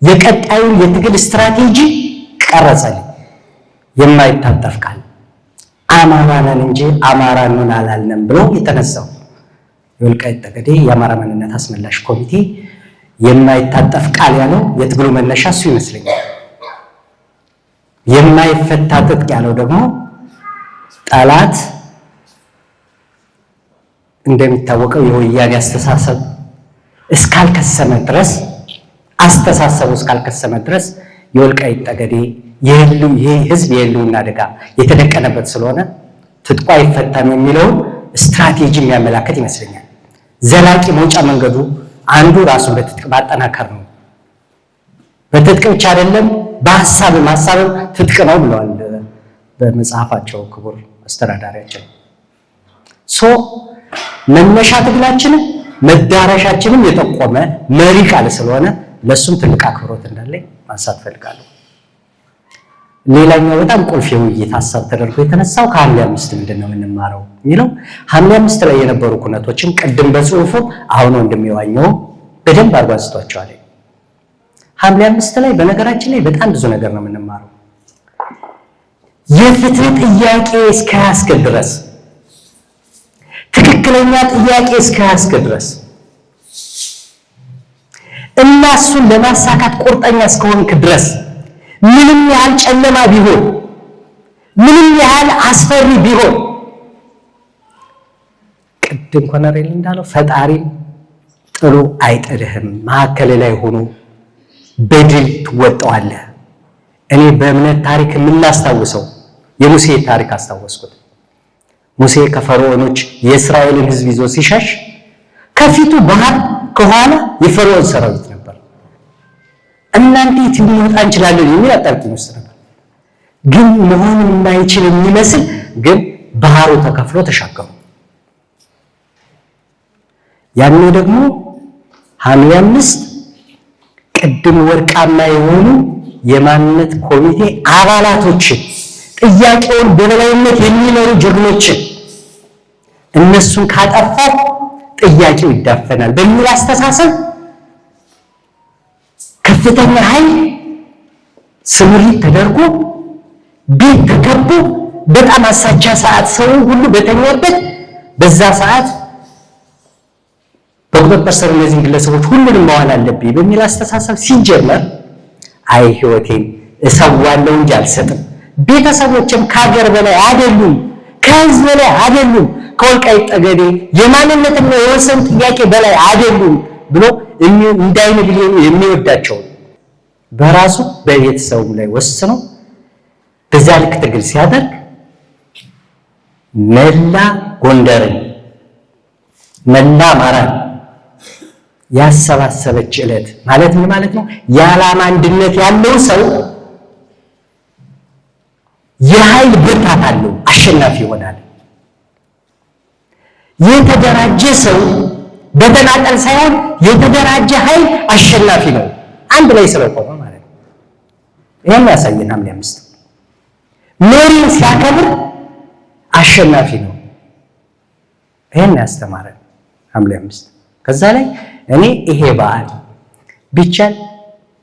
የቀጣዩን የትግል ስትራቴጂ ቀረጸልኝ። የማይታጠፍ ቃል አማራ ነን እንጂ አማራ ነን አላልንም ብሎ የተነሳው የወልቃይት ጠገዴ የአማራ ማንነት አስመላሽ ኮሚቴ የማይታጠፍ ቃል ያለው የትግሉ መነሻ እሱ ይመስለኛል። የማይፈታ ትጥቅ ያለው ደግሞ ጠላት እንደሚታወቀው የወያኔ አስተሳሰብ እስካልከሰመ ድረስ አስተሳሰቡ እስካልከሰመ ድረስ የወልቃይት ጠገዴ የህዝብ የህልውና አደጋ የተደቀነበት ስለሆነ ትጥቁ አይፈታም የሚለውን ስትራቴጂ የሚያመላክት ይመስለኛል። ዘላቂ መውጫ መንገዱ አንዱ ራሱን በትጥቅ ማጠናከር ነው። በትጥቅ ብቻ አይደለም፣ በሀሳብም ሀሳብም ትጥቅ ነው ብለዋል በመጽሐፋቸው ክቡር አስተዳዳሪያችን። So መነሻ ትግላችንም መዳረሻችንም የጠቆመ መሪ ቃል ስለሆነ ለሱም ትልቅ አክብሮት እንዳለኝ ማንሳት ፈልጋለሁ። ሌላኛው በጣም ቁልፍ የውይይት ሀሳብ ተደርጎ የተነሳው ከሐምሌ 5 ምንድነው የምንማረው የሚለው ሐምሌ 5 ላይ የነበሩ ኩነቶችን ቅድም በጽሁፉ አሁን ወንድሜ ዋኘው በደንብ አድርጎ አንስቷቸዋል። ሐምሌ 5 ላይ በነገራችን ላይ በጣም ብዙ ነገር ነው የምንማረው። የፍትህ ጥያቄ እስከያዝክ ድረስ፣ ትክክለኛ ጥያቄ እስከያዝክ ድረስ እና እሱን ለማሳካት ቁርጠኛ እስከሆንክ ድረስ ምንም ያህል ጨለማ ቢሆን፣ ምንም ያህል አስፈሪ ቢሆን፣ ቅድም ኮሎኔል እንዳለው ፈጣሪ ጥሎ አይጥልህም። መሀከል ላይ ሆኖ በድል ትወጣዋለህ። እኔ በእምነት ታሪክ የምናስታውሰው የሙሴ ታሪክ አስታወስኩት። ሙሴ ከፈርዖኖች የእስራኤልን ሕዝብ ይዞ ሲሸሽ ከፊቱ ባህር ከኋላ የፈርዖን ሰራዊት ነበር። እና እንዴት ልንወጣ እንችላለን የሚል አጣብቂኝ ውስጥ ነበር። ግን መሆን የማይችል የሚመስል ግን ባህሩ ተከፍሎ ተሻገሩ። ያኔ ደግሞ ሐምሌ 5 ቅድም ወርቃማ የሆኑ የማንነት ኮሚቴ አባላቶችን ጥያቄውን በበላይነት የሚመሩ ጀግኖችን እነሱን ካጠፋው ጥያቄው ይዳፈናል በሚል አስተሳሰብ ከፍተኛ ኃይል ስምሪት ተደርጎ ቤት ተከቦ በጣም አሳቻ ሰዓት ሰው ሁሉ በተኛበት በዛ ሰዓት በቁጥጥር ስር እነዚህን ግለሰቦች ሁሉንም ማዋል አለብኝ በሚል አስተሳሰብ ሲጀመር አይ ህይወቴን እሰዋለሁ እንጂ አልሰጥም፣ ቤተሰቦችም ከሀገር በላይ አይደሉም፣ ከህዝብ በላይ አይደሉም፣ ከወልቃይት ጠገዴ የማንነትና የወሰን ጥያቄ በላይ አይደሉም ብሎ እንዳይን ብሌኑ የሚወዳቸው በራሱ በቤተሰቡም ላይ ወስኖ በዛ ልክ ትግል ሲያደርግ መላ ጎንደርን መላ አማራን ያሰባሰበች ዕለት ማለት ምን ማለት ነው? የዓላማ አንድነት ያለው ሰው የኃይል ብርታት አለው፣ አሸናፊ ይሆናል። የተደራጀ ሰው በተናጠል ሳይሆን የተደራጀ ኃይል አሸናፊ ነው፣ አንድ ላይ ስለቆመ ማለት ነው። ይሄን ያሳየን ሐምሌ 5 መሪን ሲያከብር አሸናፊ ነው። ይሄን ያስተማረን ሐምሌ 5። ከዛ ላይ እኔ ይሄ በዓል ቢቻል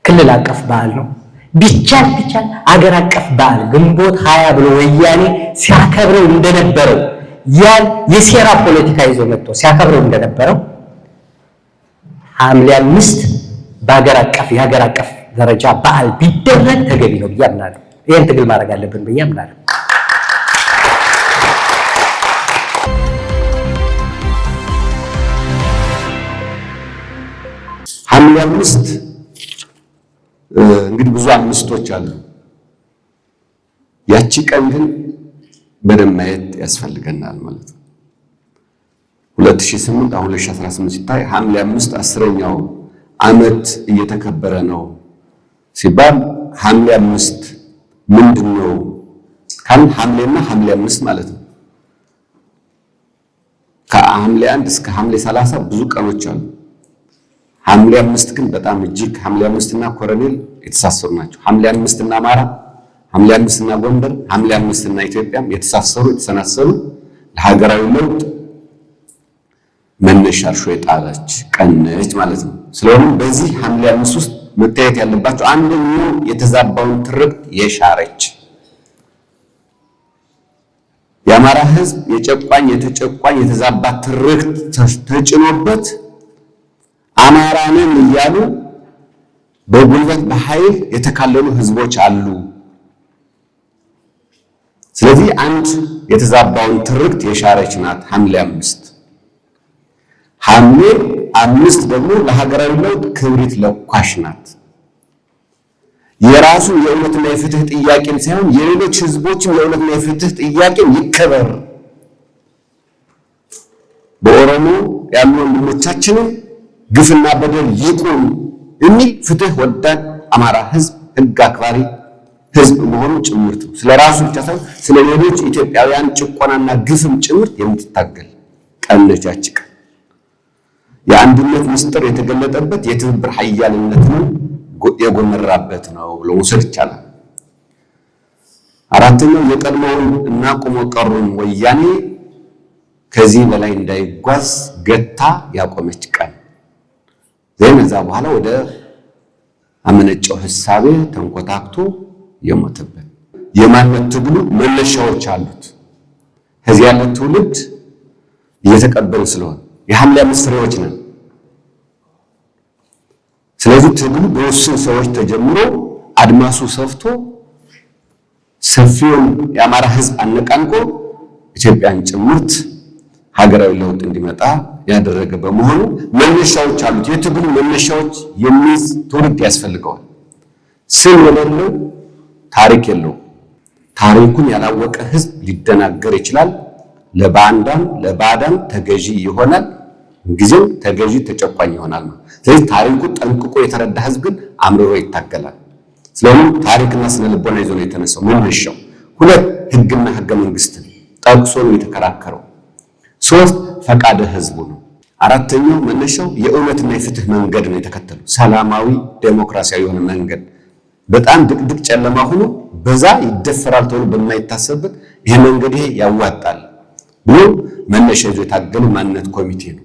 ክልል አቀፍ በዓል ነው፣ ቢቻል ቢቻል አገር አቀፍ በዓል ግንቦት 20 ብሎ ወያኔ ሲያከብረው እንደነበረው ያን የሴራ ፖለቲካ ይዞ መጥቶ ሲያከብረው እንደነበረው ሐምሌ 5 በአገር አቀፍ የሀገር አቀፍ ደረጃ በዓል ቢደረግ ተገቢ ነው ብዬ አምናለሁ። ይሄን ትግል ማድረግ አለብን ብዬ አምናለሁ። ሐምሌ 5 እንግዲህ ብዙ አምስቶች አሉ። ያቺ ቀን ግን በደንብ ማየት ያስፈልገናል ማለት ነው። 2008 አሁን 2018 ሲታይ ሐምሌ 5 10ኛው ዓመት እየተከበረ ነው ሲባል ሐምሌ 5 ምንድነው ካል ሐምሌና ሐምሌ 5 ማለት ነው። ከሐምሌ 1 እስከ ሐምሌ 30 ብዙ ቀኖች አሉ። ሐምሌ 5 ግን በጣም እጅግ ሐምሌ 5 እና ኮሎኔል የተሳሰሩ ናቸው። ሐምሌ 5 እና አማራ፣ ሐምሌ 5 እና ጎንደር፣ ሐምሌ 5 እና ኢትዮጵያም የተሳሰሩ የተሰናሰሉ ለሀገራዊ ለውጥ መነሻ እርሾ የጣለች ቀን ነች ማለት ነው። ስለሆነም በዚህ ሐምሌ 5 ውስጥ መታየት ያለባቸው አንደኛው የተዛባውን ትርክት የሻረች የአማራ ህዝብ የጨቋኝ የተጨቋኝ የተዛባ ትርክት ተጭኖበት አማራንን እያሉ በጉልበት በኃይል የተካለሉ ህዝቦች አሉ። ስለዚህ አንድ የተዛባውን ትርክት የሻረች ናት ሐምሌ 5። ሐምሌ 5 ደግሞ ለሀገራዊ ለውጥ ክብሪት ለኳሽ ናት። የራሱ የእውነትና የፍትህ ጥያቄን ሳይሆን የሌሎች ህዝቦችም የእውነትና የፍትህ ጥያቄን ይከበር። በኦሮሞ ያሉ ወንድሞቻችንን ግፍና በደል ይቁም የሚል ፍትህ ወዳድ አማራ ህዝብ፣ ህግ አክባሪ ህዝብ መሆኑ ጭምርት ነው። ስለ ራሱ ብቻ ሳይሆን ስለ ሌሎች ኢትዮጵያውያን ጭቆናና ግፍም ጭምርት የምትታገል ቀን ነች ያቺ ቀን። የአንድነት ምስጢር የተገለጠበት የትብብር ኃያልነትን የጎመራበት ነው ብሎ መውሰድ ይቻላል። አራተኛው የቀድሞውን እና ቆሞ ቀሩን ወያኔ ከዚህ በላይ እንዳይጓዝ ገታ ያቆመች ቀን። ከዛ በኋላ ወደ አመነጨው ህሳቤ ተንኮታክቶ የሞተበት የማንነት ትግሉ መነሻዎች አሉት። ከዚህ ያለ ትውልድ እየተቀበሉ ስለሆነ የሐምሌ 5 ፍሬዎች ነን። ስለዚህ ትግሉ በውስን ሰዎች ተጀምሮ አድማሱ ሰፍቶ ሰፊውን የአማራ ህዝብ አነቃንቆ ኢትዮጵያን ጭምርት ሀገራዊ ለውጥ እንዲመጣ ያደረገ በመሆኑ መነሻዎች አሉት። የትግሉ መነሻዎች የሚይዝ ትውልድ ያስፈልገዋል። ስም የሌለው ታሪክ የለውም። ታሪኩን ያላወቀ ህዝብ ሊደናገር ይችላል። ለባንዳም ለባዳም ተገዢ ይሆናል። ጊዜው ተገዢ ተጨቋኝ ይሆናል። ስለዚህ ታሪኩ ጠንቅቆ የተረዳ ህዝብ ግን አምርሮ ይታገላል። ስለሆነም ታሪክና ስነ ልቦና ይዞ ነው የተነሳው መነሻው። ሁለት ህግና ህገ መንግስትን ጠቅሶ ነው የተከራከረው። ሶስት ፈቃደ ህዝቡ ነው። አራተኛው መነሻው የእውነትና የፍትህ መንገድ ነው የተከተለው። ሰላማዊ ዴሞክራሲያዊ የሆነ መንገድ በጣም ድቅድቅ ጨለማ ሆኖ በዛ ይደፈራል ተብሎ በማይታሰብበት ይሄ መንገድ ይሄ ያዋጣል ብሎ መነሻ ይዞ የታገሉ ማንነት ኮሚቴ ነው።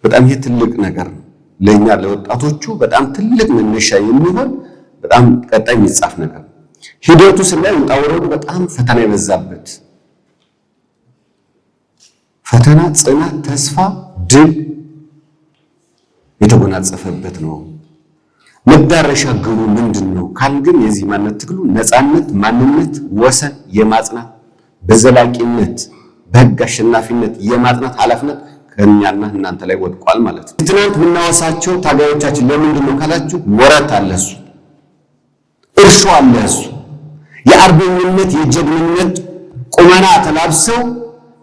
በጣም ይሄ ትልቅ ነገር ነው ለኛ ለወጣቶቹ በጣም ትልቅ መነሻ የሚሆን በጣም ቀጣይ የሚጻፍ ነገር ነው። ሂደቱ ስናይ ውጣ ውረዱ በጣም ፈተና የበዛበት ፈተና፣ ጽናት፣ ተስፋ፣ ድል የተጎናጸፈበት ነው። መዳረሻ ግቡ ምንድን ነው ካል ግን የዚህ ማንነት ትግሉ ነፃነት፣ ማንነት፣ ወሰን የማጽናት በዘላቂነት በህግ አሸናፊነት የማጽናት ኃላፊነት ከኛና እናንተ ላይ ወድቋል ማለት ነው። ትናንት የምናወሳቸው ታጋዮቻችን ለምንድን ነው ካላችሁ ወረት አለ እሱ፣ እርሾ አለ እሱ። የአርበኝነት የጀግንነት ቁመና ተላብሰው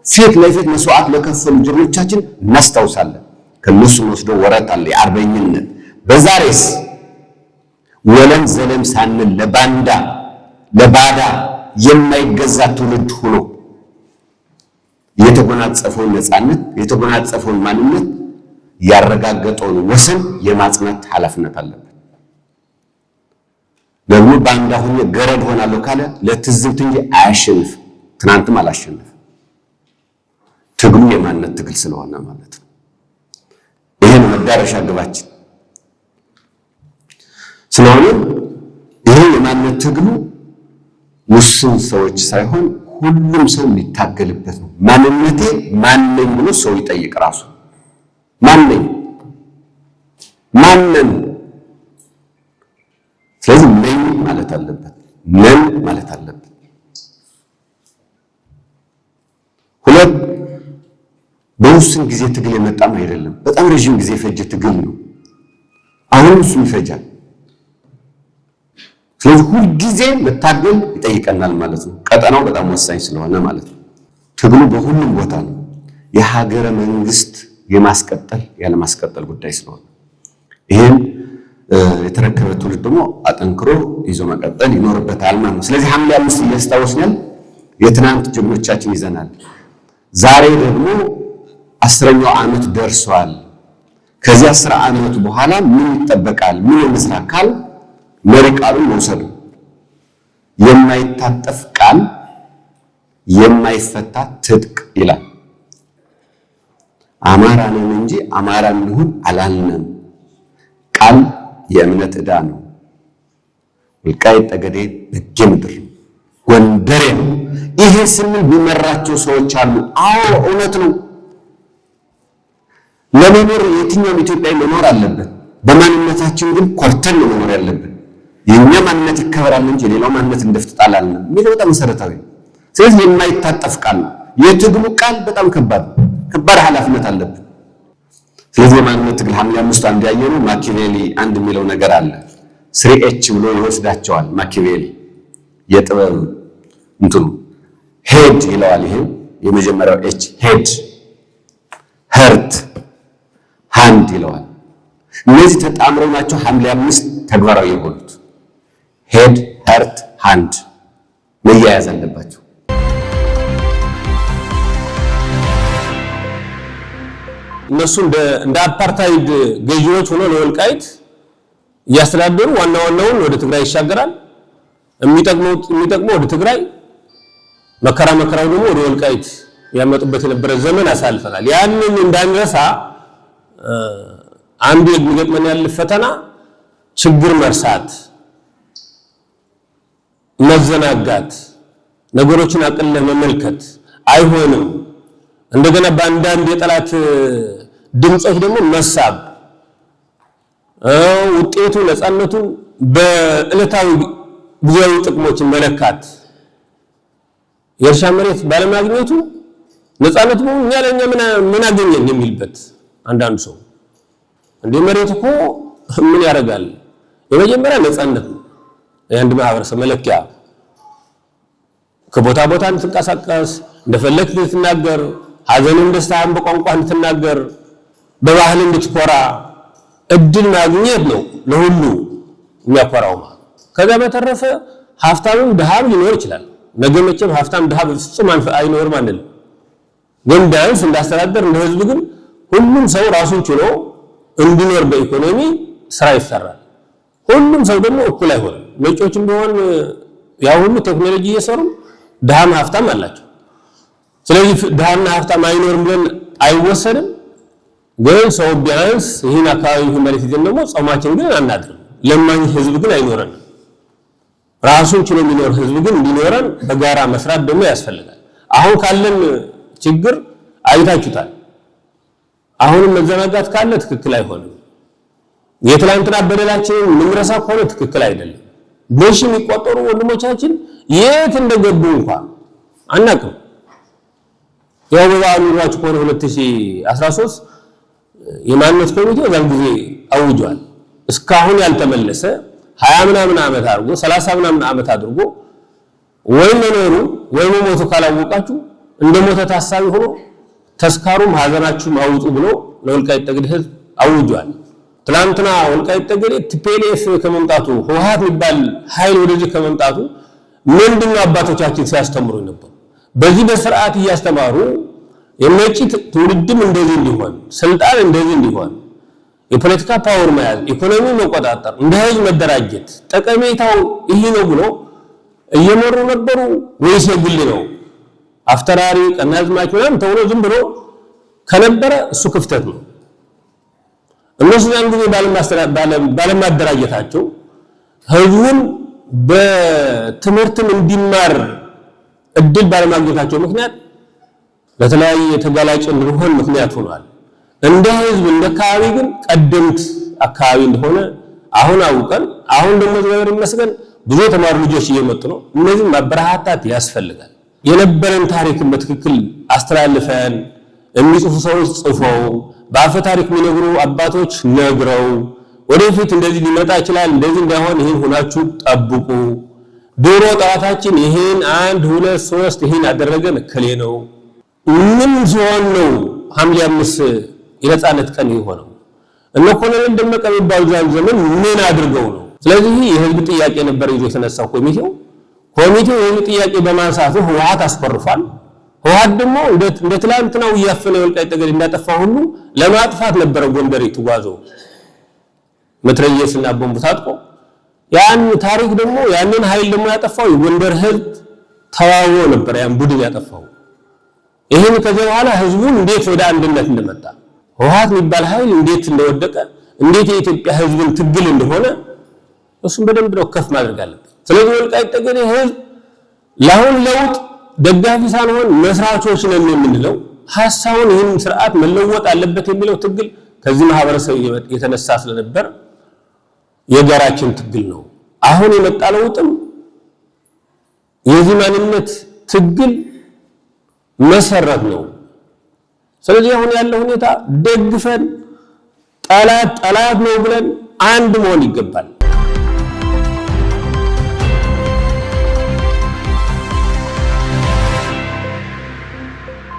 ፊት ለፊት መስዋዕት ለከፈሉ ጀግኖቻችን እናስታውሳለን። ከነሱ ወስዶ ወረት አለ የአርበኝነት። በዛሬስ ወለም ዘለም ሳንል ለባንዳ ለባዳ የማይገዛ ትውልድ ሆኖ የተጎናጸፈውን ነፃነት የተጎናጸፈውን ማንነት ያረጋገጠውን ወሰን የማጽናት ኃላፊነት አለበት። ደግሞ ባንዳ ሆኜ ገረድ ሆናለሁ ካለ ለትዝብት እንጂ አያሸንፍም። ትናንትም አላሸንፍም። ትግሉ የማንነት ትግል ስለሆነ ማለት ነው። ይሄ ነው መዳረሻ ግባችን ስለሆነ ይሄ የማንነት ትግሉ ውስን ሰዎች ሳይሆን ሁሉም ሰው የሚታገልበት ነው። ማንነቴ ማን ነኝ ብሎ ሰው ይጠይቅ ራሱ። ማን ነኝ? ማን ነን? ስለዚህ ነኝ ማለት አለበት፣ ነን ማለት አለበት። ሁለት በውስን ጊዜ ትግል የመጣም አይደለም። በጣም ረዥም ጊዜ የፈጀ ትግል ነው። አሁንም እሱም ይፈጃል። ስለዚህ ሁልጊዜ መታገል ይጠይቀናል ማለት ነው። ቀጠናው በጣም ወሳኝ ስለሆነ ማለት ነው። ትግሉ በሁሉም ቦታ ነው። የሀገረ መንግስት የማስቀጠል ያለማስቀጠል ጉዳይ ስለሆነ ይሄን የተረከበ ትውልድ ደግሞ አጠንክሮ ይዞ መቀጠል ይኖርበታል ማለት ነው። ስለዚህ ሐምሌ 5 እያስታወስን የትናንት ጀግኖቻችን ይዘናል። ዛሬ ደግሞ 10ኛው ዓመት ደርሷል። ከዚህ 10 ዓመት በኋላ ምን ይጠበቃል? ምን እንስራ ካል መሪ ቃሉን መውሰዱ የማይታጠፍ ቃል የማይፈታ ትጥቅ ይላል። አማራ ነን እንጂ አማራ እንሁን አላልንም። ቃል የእምነት ዕዳ ነው። ወልቃይት ጠገዴ በጌምድር ነው፣ ጎንደሬ ነው። ይሄ ስንል ቢመራቸው ሰዎች አሉ። አዎ እውነት ነው። ለመኖር የትኛውም ኢትዮጵያዊ መኖር አለበት። በማንነታችን ግን ኮርተን ነው መኖር ያለብን። የኛ ማንነት ይከበራል እንጂ የሌላው ማንነት እንደፍትጣል አለ የሚለው በጣም መሰረታዊ ነው። ስለዚህ የማይታጠፍ ቃል ነው። የትግሉ ቃል በጣም ከባድ ነው። ከባድ ኃላፊነት አለብን። ስለዚህ የማንነት ትግል ሐምሌ 5 አንድ ያየነው ማኪቬሊ አንድ የሚለው ነገር አለ። 3 H ብሎ ይወስዳቸዋል። ማኪቬሊ የጥበብ እንትኑ head ይለዋል። ይሄ የመጀመሪያው H head፣ heart፣ hand ይለዋል። እነዚህ ተጣምረው ናቸው ሐምሌ 5 ተግባራዊ የሆኑት። Head፣ heart፣ hand መያያዝ አለባቸው። እነሱ እንደ አፓርታይድ ገዢዎች ሆኖ ለወልቃይት እያስተዳደሩ ዋና ዋናውን ወደ ትግራይ ይሻገራል። የሚጠቅመው ወደ ትግራይ፣ መከራ መከራው ደግሞ ወደ ወልቃይት ያመጡበት የነበረ ዘመን አሳልፈናል። ያንን እንዳንረሳ አንዱ የሚገጥመን ያለ ፈተና ችግር መርሳት፣ መዘናጋት፣ ነገሮችን አቅልለህ መመልከት አይሆንም። እንደገና በአንዳንድ የጠላት ድምጾች ደግሞ መሳብ፣ ውጤቱ ነፃነቱ በዕለታዊ ጊዜያዊ ጥቅሞችን መለካት፣ የእርሻ መሬት ባለማግኘቱ ነፃነት እኛ ለኛ ምን አገኘን የሚልበት አንዳንዱ ሰው እንደ መሬት እኮ ምን ያደርጋል? የመጀመሪያ ነፃነት ነው የአንድ ማህበረሰብ መለኪያ። ከቦታ ቦታ እንድትንቀሳቀስ፣ እንደፈለክ እንድትናገር፣ ሀዘንን ደስታህን በቋንቋ እንድትናገር፣ በባህል እንድትኮራ እድል ማግኘት ነው ለሁሉ የሚያኮራው ማለት። ከዛ በተረፈ ሀብታምም ድሃም ሊኖር ይችላል። ነገ መቼም ሀብታም ድሃ በፍጹም አይኖርም አንልም። ግን ቢያንስ እንዳስተዳደር እንደ ህዝብ ግን ሁሉም ሰው ራሱን ችሎ እንዲኖር በኢኮኖሚ ስራ ይሰራል። ሁሉም ሰው ደግሞ እኩል አይሆንም። ነጮችም ቢሆን ያው ሁሉ ቴክኖሎጂ እየሰሩ ድሃም ሀብታም አላቸው። ስለዚህ ድሃና ሀብታም አይኖርም ብለን አይወሰንም። ግን ሰው ቢያንስ ይህን አካባቢ መሬት ይዘን ደግሞ ጾማችን ግን አናድርም። ለማኝ ህዝብ ግን አይኖረንም። ራሱን ችሎ የሚኖር ህዝብ ግን እንዲኖረን በጋራ መስራት ደግሞ ያስፈልጋል። አሁን ካለን ችግር አይታችሁታል። አሁንም መዘናጋት ካለ ትክክል አይሆንም። የትላንትና በደላችንን ምንረሳ ከሆነ ትክክል አይደለም። በሺ የሚቆጠሩ ወንድሞቻችን የት እንደገቡ እንኳን አናውቅም። ያው በበዓሉ ኑሯችሁ ከሆነ 2013 የማንነት ኮሚቴው እዛን ጊዜ አውጇል። እስካሁን ያልተመለሰ 20 ምናምን ዓመት አድርጎ 30 ምናምን ዓመት አድርጎ ወይ መኖሩ ወይ መሞቱ ካላወቃችሁ እንደ ሞተ ታሳቢ ሆኖ ተስካሩም ሀዘናችሁም አውጡ ብሎ ለወልቃይት ጠገዴ ህዝብ አውጇል። ትላንትና ወልቃይት ጠገዴ TPLF ከመምጣቱ ህወሓት የሚባል ኃይል ወደዚህ ከመምጣቱ ምንድነው አባቶቻችን ሲያስተምሩ ነበር? በዚህ በስርዓት እያስተማሩ የመጪ ትውልድም እንደዚህ እንዲሆን፣ ስልጣን እንደዚህ እንዲሆን፣ የፖለቲካ power መያዝ፣ ኢኮኖሚ መቆጣጠር፣ እንደ ህዝብ መደራጀት ጠቀሜታው ይሄ ነው ብሎ እየመሩ ነበሩ ወይስ የግል ነው? አፍተራሪ ቀናዝማች ምናምን ተብሎ ዝም ብሎ ከነበረ እሱ ክፍተት ነው። እነሱ ያን ጊዜ ባለማደራጀታቸው ህዝቡን በትምህርትም እንዲማር እድል ባለማግኘታቸው ምክንያት ለተለያየ ተጋላጭ እንድንሆን ምክንያት ሆኗል። እንደ ህዝብ እንደ አካባቢ ግን ቀደምት አካባቢ እንደሆነ አሁን አውቀን አሁን ደግሞ እግዚአብሔር ይመስገን ብዙ የተማሩ ልጆች እየመጡ ነው። እነዚህም ማበረታታት ያስፈልጋል። የነበረን ታሪክን በትክክል አስተላልፈን የሚጽፉ ሰዎች ጽፈው በአፈ ታሪክ የሚነግሩ አባቶች ነግረው ወደፊት እንደዚህ ሊመጣ ይችላል፣ እንደዚህ እንዳይሆን ይሄን ሆናችሁ ጠብቁ፣ ድሮ ጠላታችን ይሄን 1 2 3 ይሄን ያደረገን እከሌ ነው፣ ምን ሲሆን ነው ሐምሌ 5 የነፃነት ቀን የሆነው? እነ ኮሎኔል ደመቀ የሚባሉ ዛን ዘመን ምን አድርገው ነው? ስለዚህ የህዝብ ጥያቄ ነበር ይዞ የተነሳው ኮሚቴው የህዝብ ጥያቄ በማንሳቱ ህወሓት አስኮርፏል። ህወሓት ደግሞ እንደ ትላንትናው እያፈነ ወልቃይት ጠገዴ እንዳጠፋ ሁሉ ለማጥፋት ነበረ ጎንደር የተጓዘው መትረየስና ቦምብ ታጥቆ። ያን ታሪክ ደግሞ ያንን ኃይል ደግሞ ያጠፋው የጎንደር ህዝብ ተዋውሮ ነበር ያን ቡድን ያጠፋው። ይሄን ከዚያ በኋላ ህዝቡ እንዴት ወደ አንድነት እንደመጣ ህወሓት የሚባል ኃይል እንዴት እንደወደቀ እንዴት የኢትዮጵያ ህዝብን ትግል እንደሆነ እሱን በደንብ ነው ከፍ ማድረግ አለበት። ስለዚህ ወልቃይት ጠገዴ ህዝብ ለአሁን ለውጥ ደጋፊ ሳንሆን መስራቾች ነን የምንለው ሀሳቡን ይህን ስርዓት መለወጥ አለበት የሚለው ትግል ከዚህ ማህበረሰብ የተነሳ ስለነበር የጋራችን ትግል ነው። አሁን የመጣ ለውጥም የዚህ ማንነት ትግል መሰረት ነው። ስለዚህ አሁን ያለው ሁኔታ ደግፈን ጠላት ጠላት ነው ብለን አንድ መሆን ይገባል።